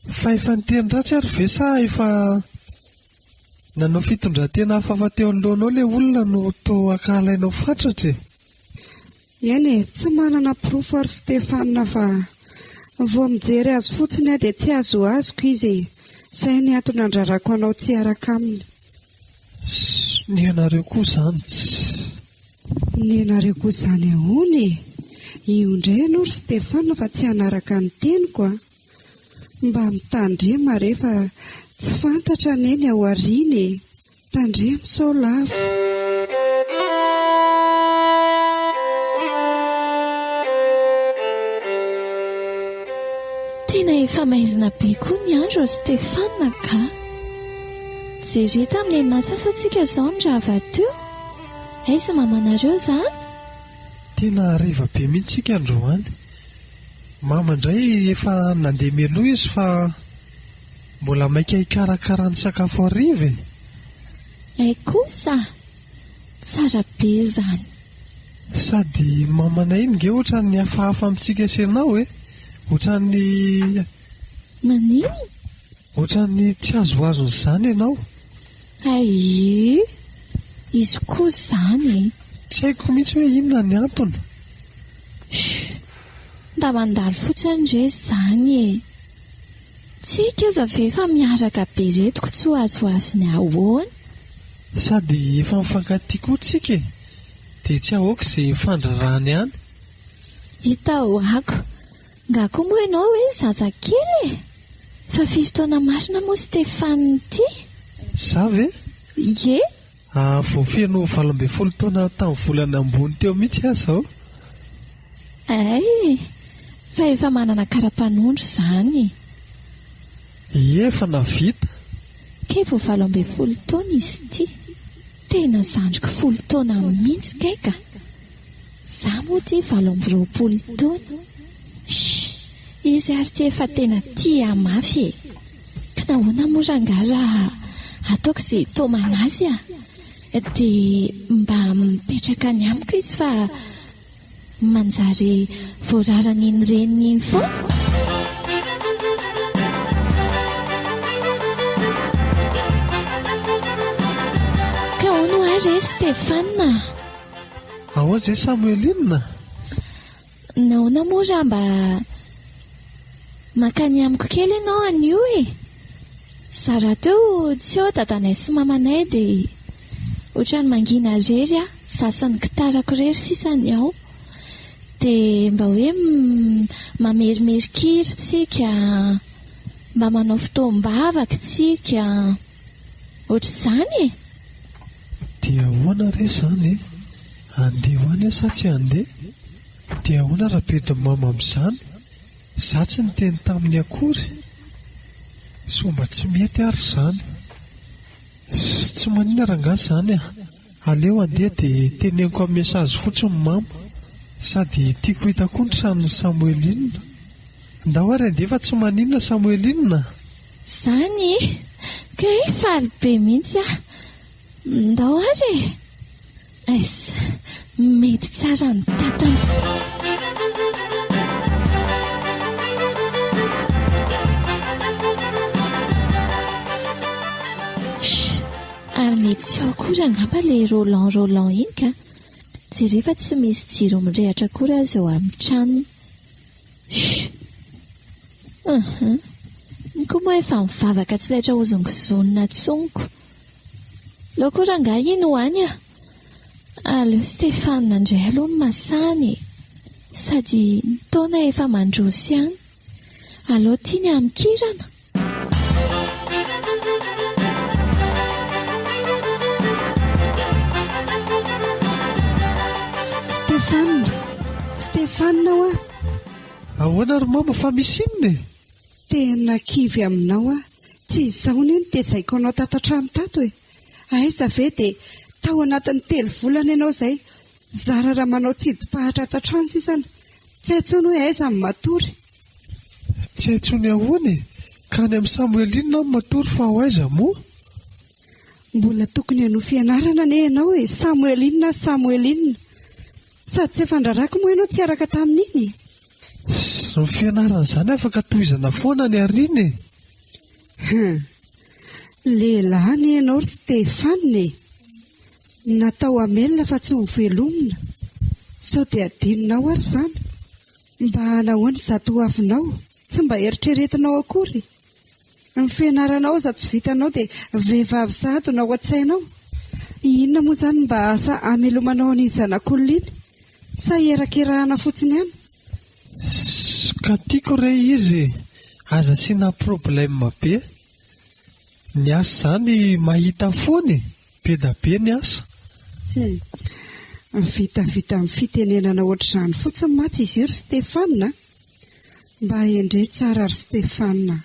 Fa efa niteny ratsy ary ve sa efa nanao fitondran-tena hafahafa teo anoloanao ilay olona no toa ankahalainao fatratra e? Eny e, tsy manana porofo aho ry Stéphane fa vao mijery azy fotsiny aho dia tsy azoazoko izy e! Izay ny antony andrarako anao tsy hiaraka aminy. Ss, ny anareo koa izany tsy. Ny anareo koa izany ahoana e? Io indray ianao ry Stéphane fa tsy hanaraka ny teniko a! Mba mitandrema re fa tsy fantatra anie ny ao aoriana e! Tandremo sao lavo. Tena efa maizina be koa ny andro ry Stéphane ka! Jereo tamin'ny enina sasa tsika izao no rava teo. Aiza mamanareo izany? Tena hariva be mihitsy tsika androany. Mama indray efa nandeha mialoha izy fa mbola maika hikarakara ny sakafo hariva e! Hay kosa! Tsara be izany. Sady mamanay iny nge ohatran'ny hafahafa amintsika sy ianao e! Ohatran'ny. Maninona? Ohatran'ny tsy azoazony izany ianao. Hay! Izy koa izany e! Tsy haiko mihitsy hoe inona ny antony. Chut! Mba mandalo fotsiny re izany e! Tsika aza ve efa miaraka be reto ko tsy ho azoazony ahoana? Sady efa mifankatia koa tsika e! Dia tsy ahoako izay hifandrarahany any. Hita ho'ako. Nga koa moa ianao hoe zazakely e! Fa firy taona marina moa Stéphane ity? Za ve? Ie. Ah, vao feno 18 taona tamin'ny volana ambony teo mihitsy aho izao. Hay! Fa efa manana kara-panondro izany e! Ie, efa navita. Kay vao 18 taona izy ity. Tena zandriko folo taona mihitsy kay ka! Za moa ity 28 taona. Shh! Izy ary ity efa tena tia ahy mafy e! Ka nahoana moa rangahy raha ataoko izay hitaomana azy a! Dia mba mipetraka any amiko izy fa manjary voararan'iny reniny iny foana. Ka hono hoa re Stéphane a! Ahoana izay Samueline? Nahoana moa raha mba mankany amiko kely ianao anio e? Za rahateo tsy eo dadanay sy mamanay dia ohatran'ny mangina irery aho, za sy ny gitarako irery sisa ny ao. Dia mba hoe mamerimerin-kiry tsika, mba manao fotoam-bavaka tsika, ohatr'izany e! Dia ahoana re izany e? Handeha ho any aho sa tsy handeha? Dia ahoana raha bedin'i mama amin'izany? Za tsy niteny taminy akory. Sao mba tsy mety ary izany. Tsy maninona rangahy izany a! Aleo handeha dia teneniko amin'ny message fotsiny mama. Sady tiako hita koa ny tranon'i Samoeline. Ndao ary handeha fa tsy maninona Samoeline a! Izany e! Kay faly be mihitsy aho. Ndao ary e! Aiza, mety tsara ny tatana. Shh, ary mety tsy ao akory angamba ilay Roland Roland iny ka. Jereo fa tsy misy jiro mirehatra akory aza eo amin'ny tranony. Shh. Uhum. Ny koa moa efa mivavaka tsy laitra hozongozonina intsony ko. Aleo koa rangahy iny ho any a! Aleo Stéphane indray aloha no masahana e! Sady ny taona efa mandroso ihany. Aleo tiany amikirana. Stéphane! Stéphane hoa! Ahoana ry mama fa misy inona e? Tena kivy aminao aho. Tsy izao anie no tezaiko anao tato an-trano tato e! Aiza ve dia tao anatin'ny telo volana ianao izay, zara raha manao tsidi-pahatra ato an-trano sisa no tsy hay intsony hoe aiza no matory. Tsy hay intsony ahoana e! Ka any amin'i Samoeline aho no matory fa ho aiza moa? Mbola tokony hanohy fianarana anie ianao e! Samoeline Samoeline! Sady tsy efa ndrarako moa ianao tsy hiaraka tamin'iny e! Ny fianarana izany afaka tohizana foana any aoriana e! Hum. Lehilahy anie ianao ry Stéphane e! Natao hamelona fa tsy ho velomina. Sao dia adinonao ary izany? Mba hanahoana izato ho avinao? Tsy mba eritreretinao akory? Ny fianaranao aza tsy vitanao dia vehivavy sahady no ao an-tsainao? Inona moa izany mba asa hamelomanao an'iny zanak'olona iny? Sa hierakerahana fotsiny ihany? Ka tiako re izy e! Aza asiana problème be. Ny asa izany mahita foana e! Be da be ny asa. Hum. Vitavita amin'ny fitenenana ohatr'izany fotsiny mantsy izy io ry Stéphane a! Mba hendre tsara ry Stéphane a!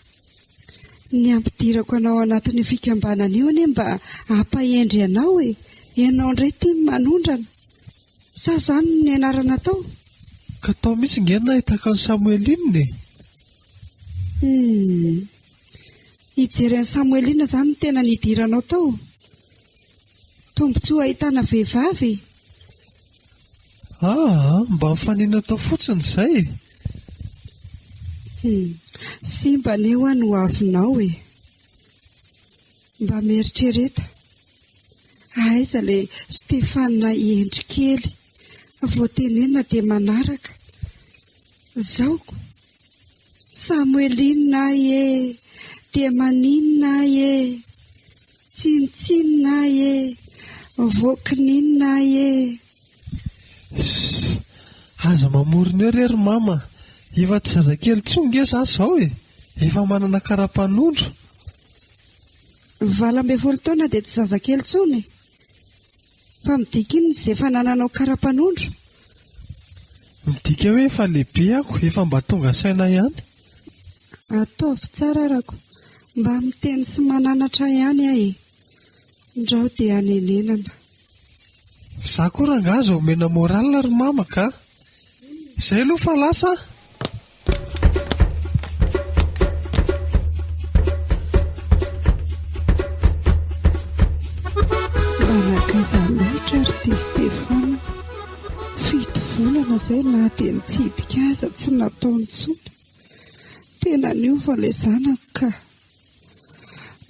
Ny hampidirako anao anatin'io fikambanana io anie mba hampahendry anao e! Ianao indray ity no manondrana. Sa izany no nianarana tao? Ka tao mihitsy nge no nahitako an'i Samoeline e! Humm. Hijery an'i Samoeline izany no tena nidiranao tao? Tombontsoa ahitana vehivavy e! Aa, mba mifanena tao fotsiny izay e! Humm. Simba anie hoa ny hoavinao e! Mba mieritrereta. Aiza le Stephane hendry kely vao tenenina dia manaraka. Zaoko. Samoelinina ahy e! Dia maninona ahy e! Tsinontsinona ahy e! Voakininina ahy e! Ssss! Aza mamorona eo re ry mama a! Efa tsy zazakely intsony nge za zao e! Efa manana kara-panondro. 18 taona dia tsy zazakely intsony? Fa midika inona izay fanananao kara-panondro? Midika hoe efa lehibe ako, efa mba tonga saina ihany. Ataovy tsara arako, mba miteny sy mananatra ihany aho e! Ndrao dia hanenenana. Za koa rangaha aza omena morale ry mama ka! Zay aloha fa lasa a! Mba nankaiza loatra ry ty Stéphane? Fito volana izay na dia nitsidika aza tsy nataony intsony. Tena niova ilay zanako ka.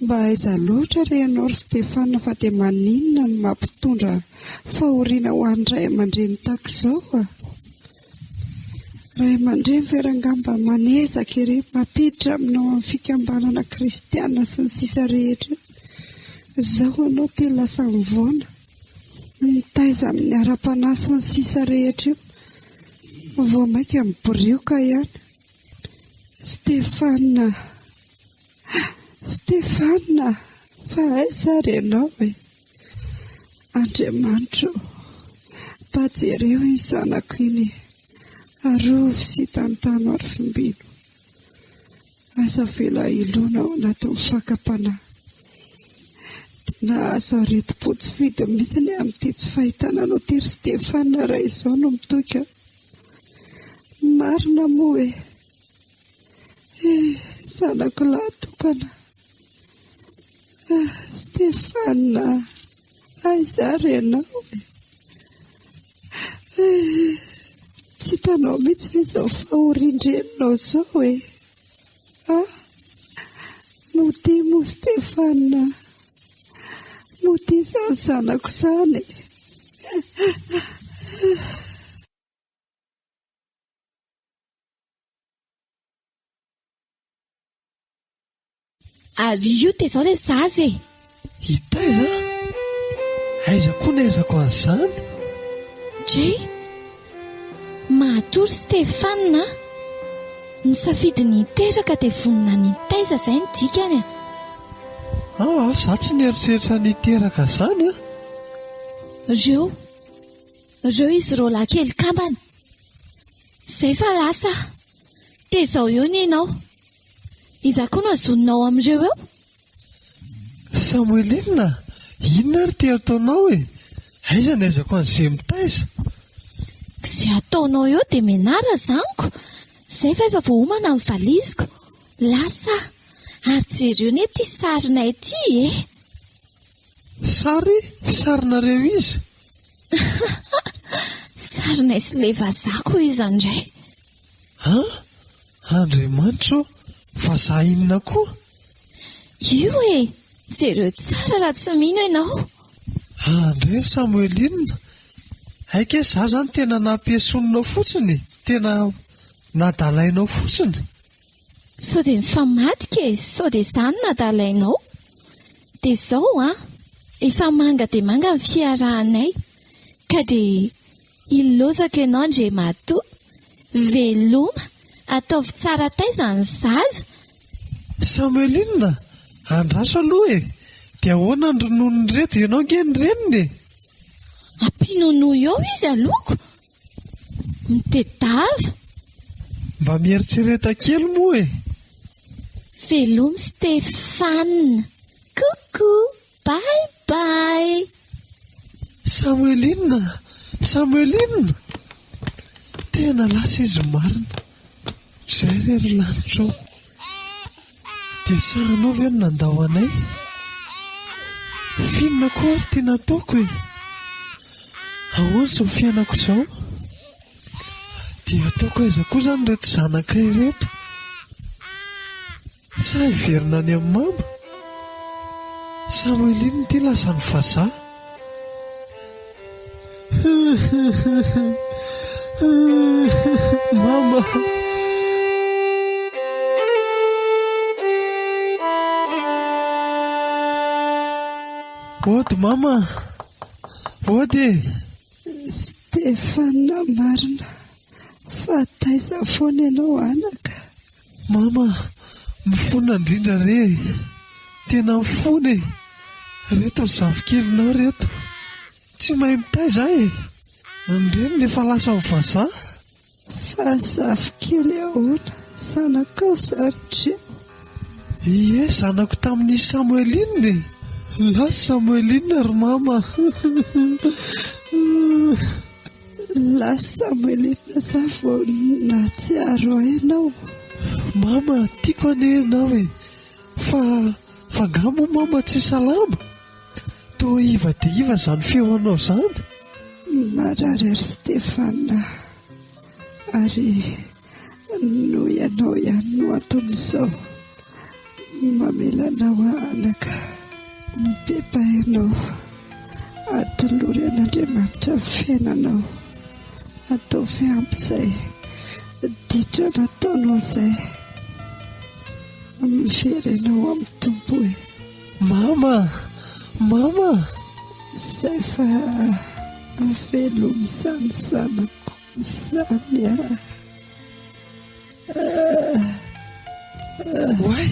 Mba aiza loatra re ianao ry Stéphane fa dia maninona no mampitondra fahoriana ho an'ny ray aman-dreny tahaka izao a? Ray aman-dreny ve rangaha mba manezaka ery mampiditra aminao amin'ny fikambanana kristiana sy ny sisa rehetra io? Izao ianao ty lasa mivoana, mitaiza amin'ny ara-panahy sy ny sisa rehetra io, vao mainka mibirioka ihany. Stéphane a! Stéphane a! Fa aiza ary ianao e? Andriamanitra ô! Mba jereo iny zanako iny e! Arovy sy tantano ary fimbino. Aza avela hilona ao anatin'ny fakam-panahy. Dia nahazo aretim-po tsy fidiny mihitsy ny amin'ity tsy fahitana anao ity ry Stéphane raha izao no mitohy ka. Marina moa e! Eh, zanako lahy tokana. Ah, Stéphane a! Aiza ary ianao e? Eh, tsy hitanao mihitsy ve izao fahorian-dreninao izao e? Ah, modia moa Stéphane a! Modia izany zanako izany e! Ary io tezao ilay zaza e! Hitaiza a! Aiza koa no ahaizako an'izany? Dray! Matory Stéphane a! Nisafidy ny hiteraka dia vonona ny hitaiza izay no dikany a! Aa, za tsy nieritreritra ny hiteraka izany a! Reo, reo izy roalahy kely kambana. Izay fa lasa aho. Tezao eo ny enao. Iza koa no azoninao amin'ireo eo? Samoeline a! Inona ary ity ataonao e? Aiza no ahaizako an'izay mitaiza? Izay ataonao eo dia menara zaniko. Izay fa efa voaomana ny valiziko. Lasa aho. Ary jereo anie ity sarinay ity e! Sary? Sarinareo iza? Sarinay sy ilay vazaha koa iza indray. An! Andriamanitra ô! Vazaha inona koa? Io e! Jereo tsara raha tsy mino ianao. Andre Samoeline, hay kay za zany tena nampiesononao fotsiny e! Tena nadalainao fotsiny. Sao dia mifamadika e! Sao dia za no nadalainao? Dia izao an! Efa manga dia manga ny fiarahanay ka dia Ilozako ianao Andriamatoa. Veloma, ataovy tsara taiza ny zaza. Samueline, andraso aloha e! Dia ahoana ny rononon'ireto, ianao ange ny reniny e! Ampinonoy eo izy aloha ko! Mitedava! Mba mieritrereta kely moa e! Veloma Stéphane! Coucou! Bye bye! Samoeline! Samoeline! Tena lasa izy marina. Izay re ry lanitra ô! Dia sahinao ve ny nandao anay? F'inona koa ary ity nataoko e? Ahoana izao fiainako izao? Dia ataoko aiza koa izany ireto zanakay ireto? Sa hiverina any amin'i mama? Samoeline ity lasan'ny vazaha. Mama. Ody mama. Ody e. Stéphane marina fa taiza foana ianao anaka? Mama, mifona indrindra re e! Tena mifona e! Reto ny zafikelinao reto. Tsy mahay mitaiza aho e! Ny reniny efa lasan'ny vazaha. Fa zafikely ahoana? Zanakao izany Drio? Ie, zanako tamin'i Samoeline e! Lasa Samoeline ry mama Lasa Samoeline za vao nahatsiaro ahy ianao. Mama, tiako anie ianao e! Fa, fa angaha moa mama tsy salama? Toa iva dia iva izany feo anao izany? Marary ry Stéphane a! Ary Noho ianao ihany no anton'izao mamela anao aho anaka. Mibebaha ianao, atolory an'Andriamanitra ny fiainanao. Ataovy ampy izay ditra nataonao izay. Miverena ao amin'ny Tompo e. Mama! Mama! Izay fa veloma izany zanako. Izany ah. Oay!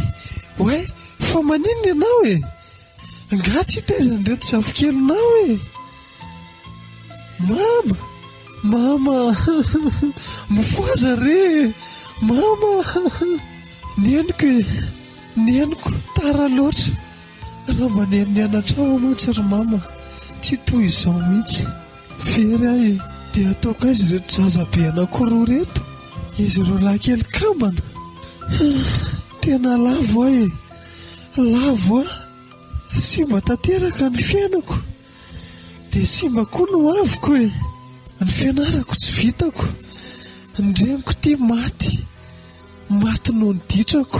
Oay! Fa maninona ianao e? Angaha tsy hitaiza an'ireto zafikelinao e? Mama! Mama! Mifohaza re e! Mama! Neniko e! Neniko! Tara loatra! Raha mba neno nianatra aho mantsy ry mama, tsy toy izao mihitsy. Very aho e! Dia ataoko aiza ireto zaza be anankiroa ireto? Izy roa lahy kely kambana? Tena lavo aho e! Lavo aho! Simba tanteraka ny fiainako. Dia simba koa ny hoaviko e! Ny fianarako tsy vitako. Ny reniko ity maty. Maty noho ny ditrako.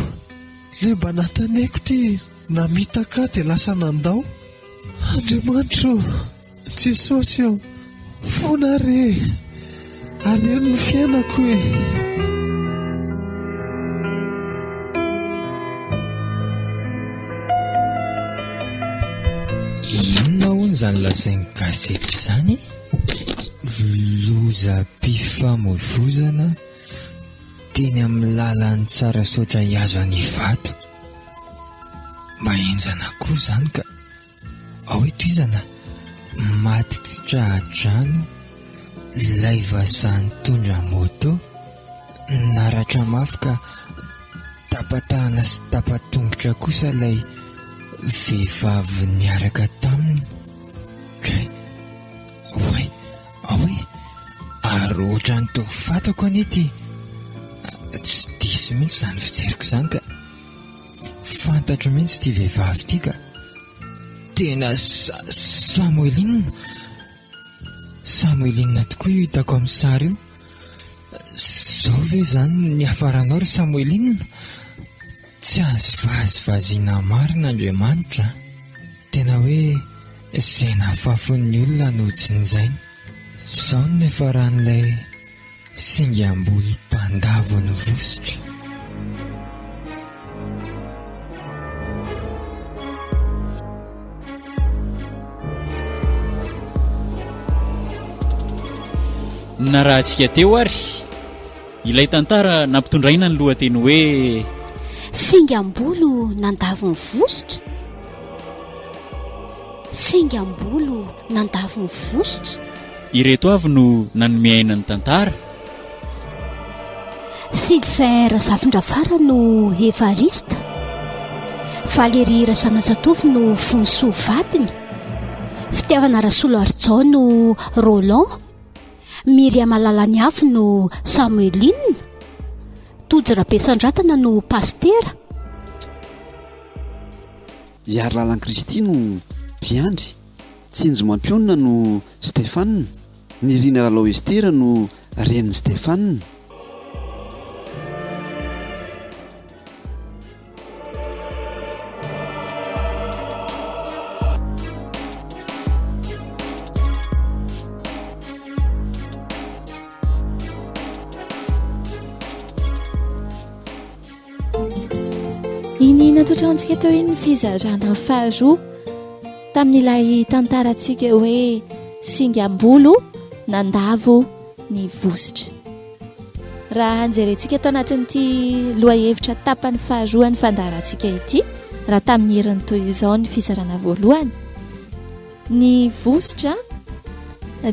Ilay mba nantenaiko ity namitaka ahy dia lasa nandao. Andriamanitra ô! Jesosy ô! Fona re e! Areno ny fiainako e! Inona hono izany lazain'ny gazety izany e? Lozam-pifamoivozana teny amin'ny lalan'i Tsarasaotra hihazo an'Ivato. Mba henjana koa izany ka. Ao hoe tohizana, maty tsy tra-drano ilay vazaha nitondra moto, naratra mafy ka tapatahana sy tapa-tongotra kosa ilay vehivavy niaraka taminy. Dray, oay, ao e, ary ohatran'ny toa fantako anie ity. Tsy diso mihitsy izany fijeriko izany ka. Fantatro mihitsy ity vehivavy ity ka. Tena Samoeline. Samoeline tokoa io hitako amin'ny sary io. Zao ve izany ny niafaranao ry Samoeline? Tsy azo vazivaziana marina Andriamanitra a. Tena hoe izay nafafin'ny olona no jinjainy. Izao no niafaran'ilay Singam-bolo mpandavo ny vositra. Narahantsika teo ary ilay tantara nampitondraina ny lohateny hoe Singam-bolo nandavo ny vositra. Singam-bolo nandavo ny vositra. Ireto avy no nanome aina ny tantara. Sylvain Razafindrafara no Evariste, Valérie Razanajatovo no Vonisoa vadiny, Fitiavana Rasoloarijao no Roland, Myriam Lalaniavo no Samueline, Tojo Rabesandratana no Pasitera. Iarilalan'i Kristy no mpiandry, Tsinjo Mampionona no Stéphane. Nirina Lalao Estera no renin'i Stéphane. Iny natolotra ho antsika teo iny ny fizarana faharoa tamin'ilay tantarantsika hoe singam-bolo nandavo ny vositra. Raha jerentsika tao anatin'ity lohahevitra tapany faharoa ny fandaharantsika ity, raha tamin'ny heriny toy izao ny fizarana voalohany, ny vositra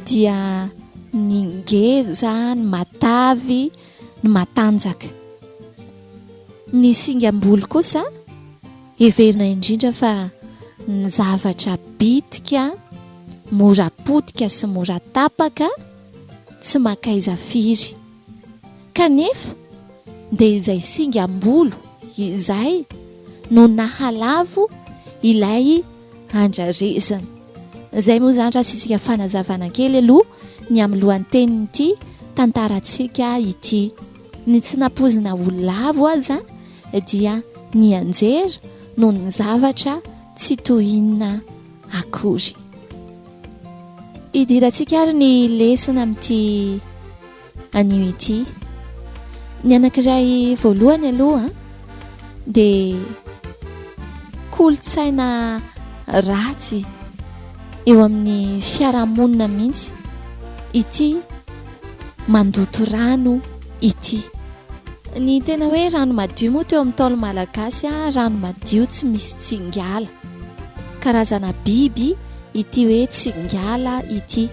dia ny ngeza, ny matavy, ny matanjaka. Ny singam-bolo kosa heverina indrindra fa ny zavatra bitika, mora potika sy mora tapaka, tsy mankaiza firy. Kanefa dia izay singam-bolo izay no nahalavo ilay andrarezina. Izay moa izany raha asiantsika fanazavana kely aloha ny amin'ny lohantenin'ity tantarantsika ity. Ny tsy nampoizina ho lavo aza dia nianjera noho ny zavatra tsy toy inona akory. Hidirantsika ary ny lesona amin'ity anio ity. Ny anankiray voalohany aloha dia kolontsaina ratsy eo amin'ny fiarahamonina mihitsy ity mandoto rano ity. Ny tena hoe rano madio moa teo amin'ny Ntaolo Malagasy, rano madio tsy misy tsingala. Karazana biby ity hoe tsingala ity.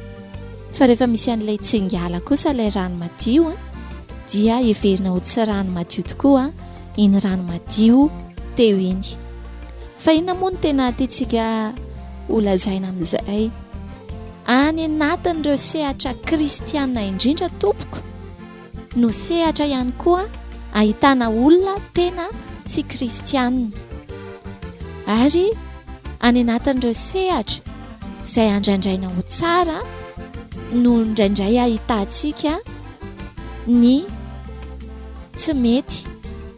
Fa rehefa misy an'ilay tsingala kosa ilay rano madio dia heverina ho tsy rano madio tokoa iny rano madio teo iny. Fa inona moa no tena tiantsika holazaina amin'izay? Any anatin'ireo sehatra kristiana indrindra tompoko no sehatra ihany koa ahitana olona tena tsy kristiana. Ary any anatin'ireo sehatra izay andrandraina ho tsara no indraindray ahitantsika ny tsy mety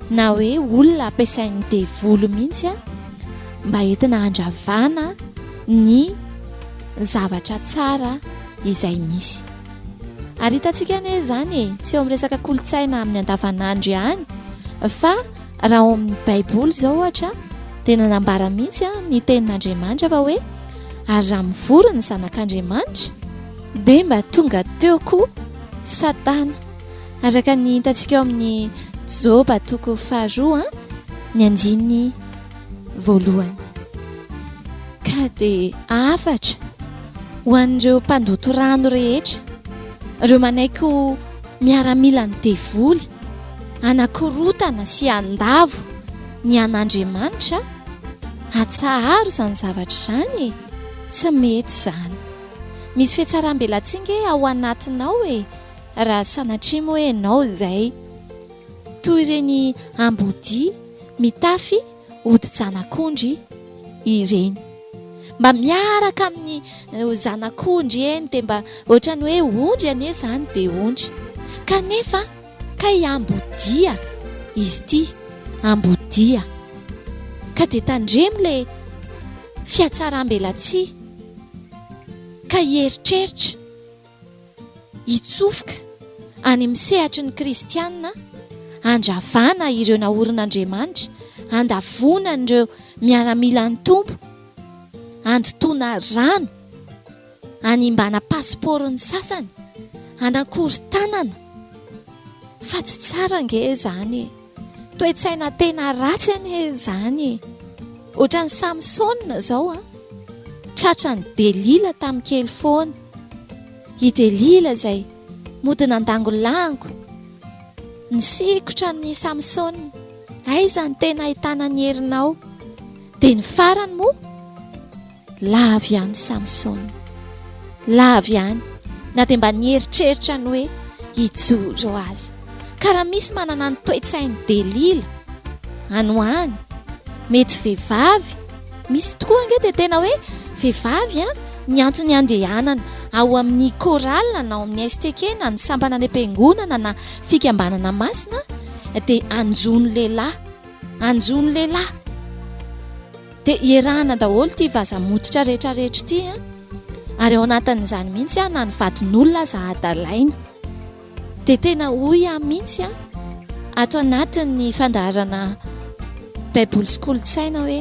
na hoe olona ampiasain'ny devoly mihitsy mba entina handravana ny zavatra tsara izay misy. Ary hitantsika anie izany e, tsy eo amin'ny resaka kolontsaina amin'ny andavanandro ihany fa raha ao amin'ny Baiboly izao ohatra dia nanambara mihitsy ny tenin'Andriamanitra fa hoe ary raha mivory ny zanak'Andriamanitra dia mba tonga teo koa Satana. Araka ny hitantsika ao amin'ny Joba toko faharoa ny andininy voalohany. Ka dia hafatra ho an'ireo mpandoto rano rehetra, ireo manaiky ho miaramilan'ny devoly, hanakorotana sy handavo ny an'Andriamanitra, atsaharo izany zavatra izany e! Tsy mety izany. Misy fihatsaram-belatsihy nge ao anatinao e! Raha sanatria moa ianao izay toy ireny ambodia mitafy hodi-janak'ondry ireny. Mba miaraka amin'ny zanak'ondry eny dia mba ohatran'ny hoe ondry anie izany dia ondry. Kanefa kay ambodia izy ity, ambodia. Ka dia tandremo ilay fihatsaram-belatsihy ka hieritreritra. Hitsofoka any amin'ny sehatry ny kristiana handravana ireo naorin'Andriamanitra, handavoana an'ireo miaramilan'ny Tompo, handotoana rano, hanimbana pasipaoron'ny sasany, hanakorontanana. Fa tsy tsara ange izany e! Toe-tsaina tena ratsy anie izany e! Ohatran'i Samsona izao an! Tratran'i Delila tamin'ny kely foana. I Delila izay mody nandangolango. Nisikotra an'i Samsona. Aiza no tena ahitana ny herinao? Dia ny farany moa? Lavo ihany Samsona. Lavo ihany, na dia mba nieritreritra ny hoe hijoro aza. Ka raha misy manana ny toe-tsain'i Delila, any ho any, mety vehivavy, misy tokoa ange dia tena hoe vehivavy an, ny antony handehanana ao amin'ny chorale na ao amin'ny STK na ny sampana any am-piangonana na fikambanana masina dia hanjono lehilahy, hanjono lehilahy. Dia ierahana daholo ity vaza-mototra rehetra rehetra ity an! Ary ao anatin'izany mihitsy an, na ny vadin'olona aza adalaina. Dia tena hoy aho mihitsy an, ato anatin'ny fandaharana Baiboly sy Kolontsaina hoe,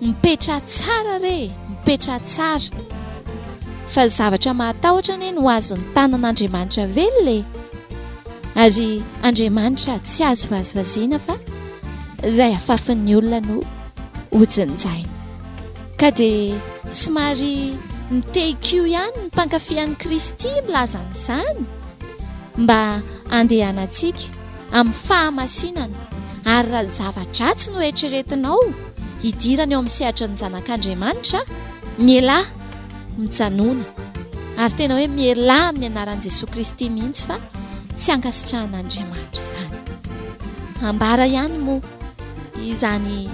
mipetraha tsara re e, mipetraha tsara. Fa zavatra mahatahotra anie no azon'ny tanan'Andriamanitra velona e! Ary Andriamanitra tsy azo vazivaziana fa izay afafin'ny olona no hojinjaina. Ka dia somary mitehi-kiho ihany ny mpankafy an'i Kristy milaza an'izany mba handehanantsika amin'ny fahamasinana ary raha ny zava-dratsy no eritreretinao hidirana eo amin'ny sehatry ny zanak'Andriamanitra, mialà, mijanona ary tena hoe mialà amin'ny anaran'i Jesoa Kristy mihitsy fa tsy ankasitrahan'Andriamanitra izany. Ambara ihany moa izany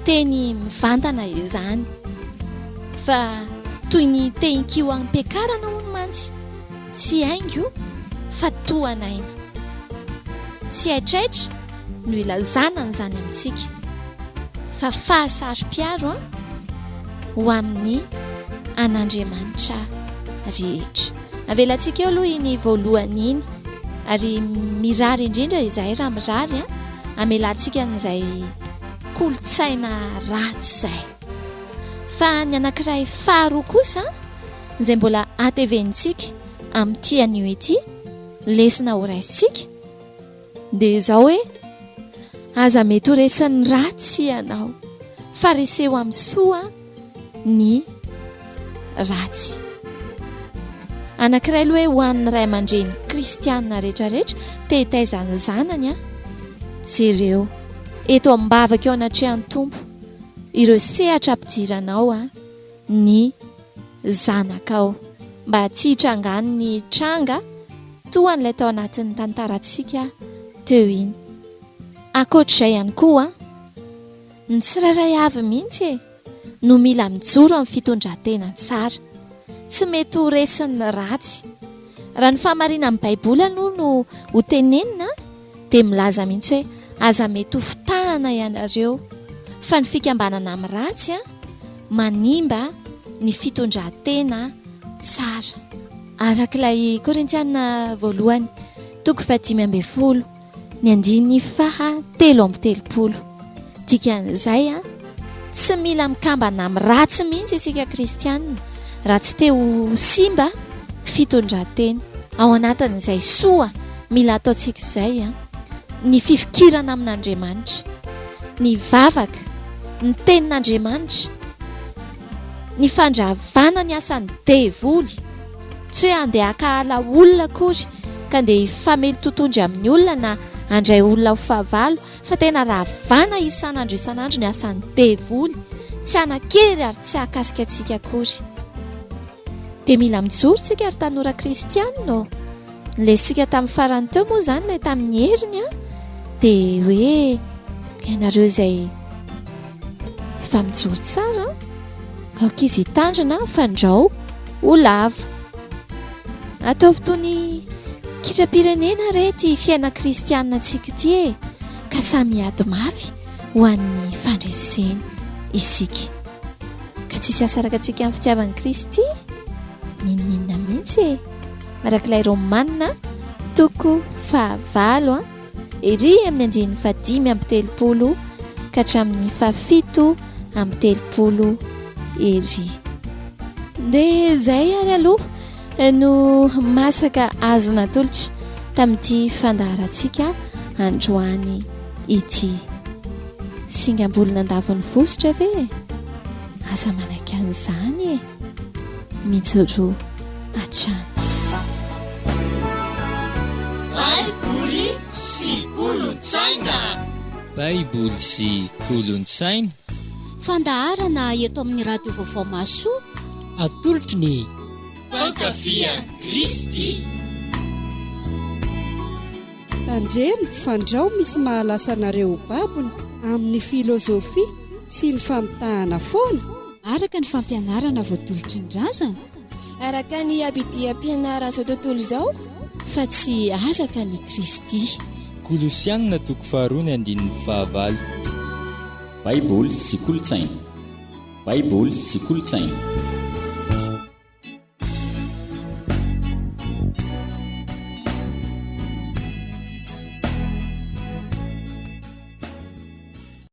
teny mivantana izany fa toy ny tehin-kiho am-piakarana hono mantsy tsy haingo fa tohan'aina. Tsy haitraitra no ilazana an'izany amintsika fa fahasaro-piaro ho amin'ny an'Andriamanitra rehetra. Avelantsika eo aloha iny voalohany iny ary mirary indrindra izahay raha mirary hamelantsika an'izay kolontsaina ratsy izay. Fa ny anankiray faharoa kosa izay mbola hatevenintsika amin'ity anio ity, lesona horaisintsika, dia izao hoe, aza mety ho resin'ny ratsy ianao, fa reseho amin'ny soa ny ratsy. Anankiray aloha hoe ho an'ny ray aman-dreny kristianina rehetrarehetra te hitaiza ny zanany an, jereo eto am-bavaka eo anatrehan'ny Tompo ireo sehatra ampidiranao an ny zanakao mba tsy hitrangan'ny tranga toa an'ilay tao anatin'ny tantarantsika teo iny. Ankoatr'izay ihany koa, ny tsirairay avy mihitsy e no mila mijoro amin'ny fitondran-tena tsara. Tsy mety ho resin'ny ratsy. Raha ny fahamarinan'ny Baiboly aloha no ho tenenina dia milaza mihitsy hoe aza mety ho fitahana ianareo fa ny fikambanana amin'ny ratsy manimba ny fitondran-tena tsara. Araka ilay Korintiana voalohany toko fahadimy ambin'ny folo ny andininy faha 33. Dikan'izay an, tsy mila mikambana amin'ny ratsy mihitsy isika kristianina raha tsy te ho simba fitondran-tena. Ao anatin'izay soa mila ataontsika izay an, ny fifikirana amin'Andriamanitra, ny vavaka, ny tenin'Andriamanitra, ny fandravana ny asan'ny devoly. Tsy hoe handeha hankahala olona akory ka ndeha hifamely totohondry amin'ny olona na handray olona ho fahavalo fa tena ravana isan'andro isan'andro ny asan'ny devoly, tsy hanan-kery ary tsy hahakasika antsika akory. Dia mila mijoro tsika ry tanora kristianina ô! Ny lesoka tamin'ny farany teo moa izany ilay tamin'ny heriny an, dia hoe ianareo izay efa mijoro tsara an, aoka izy hitandrina fandrao ho lavo. Ataovy toy ny kitram-pirenena re ity fiaina kristianina antsika ity e, ka samy hiady mafy ho an'ny fandresena isika. Ka tsisy hahasaraka antsika amin'ny fitiavan'i Kristy n'inon'inona mihitsy e. Araka ilay Romana toko fahavalo ery amin'ny andininy fahadimy amby telopolo ka hatramin'ny fahafito amby telopolo ery. Dia izay ary aloha no masaka azo natolotra tamin'ity fandaharantsika androany ity. Singam-bolo nandavon'ny vositra ve e? Aza manaiky an'izany e! Mijoroa hatrany. Baiboly sy kolontsaina. Baiboly sy kolontsaina. Fandaharana eto amin'ny Radio Vaovao Mahasoa. Atolotry ny Mpankafy an'i Kristy. Tandremo fandrao misy mahalasa anareo ho babony amin'ny filozofia sy ny famitahana foana. Araka ny fampianarana voatolotry ny razana. Araka ny abidiam-pianaran'izao tontolo izao. Fa tsy araka an'i Kristy. Kolosiana toko faharoa ny andininy fahavalo. Baiboly sy kolontsaina. Baiboly sy kolontsaina.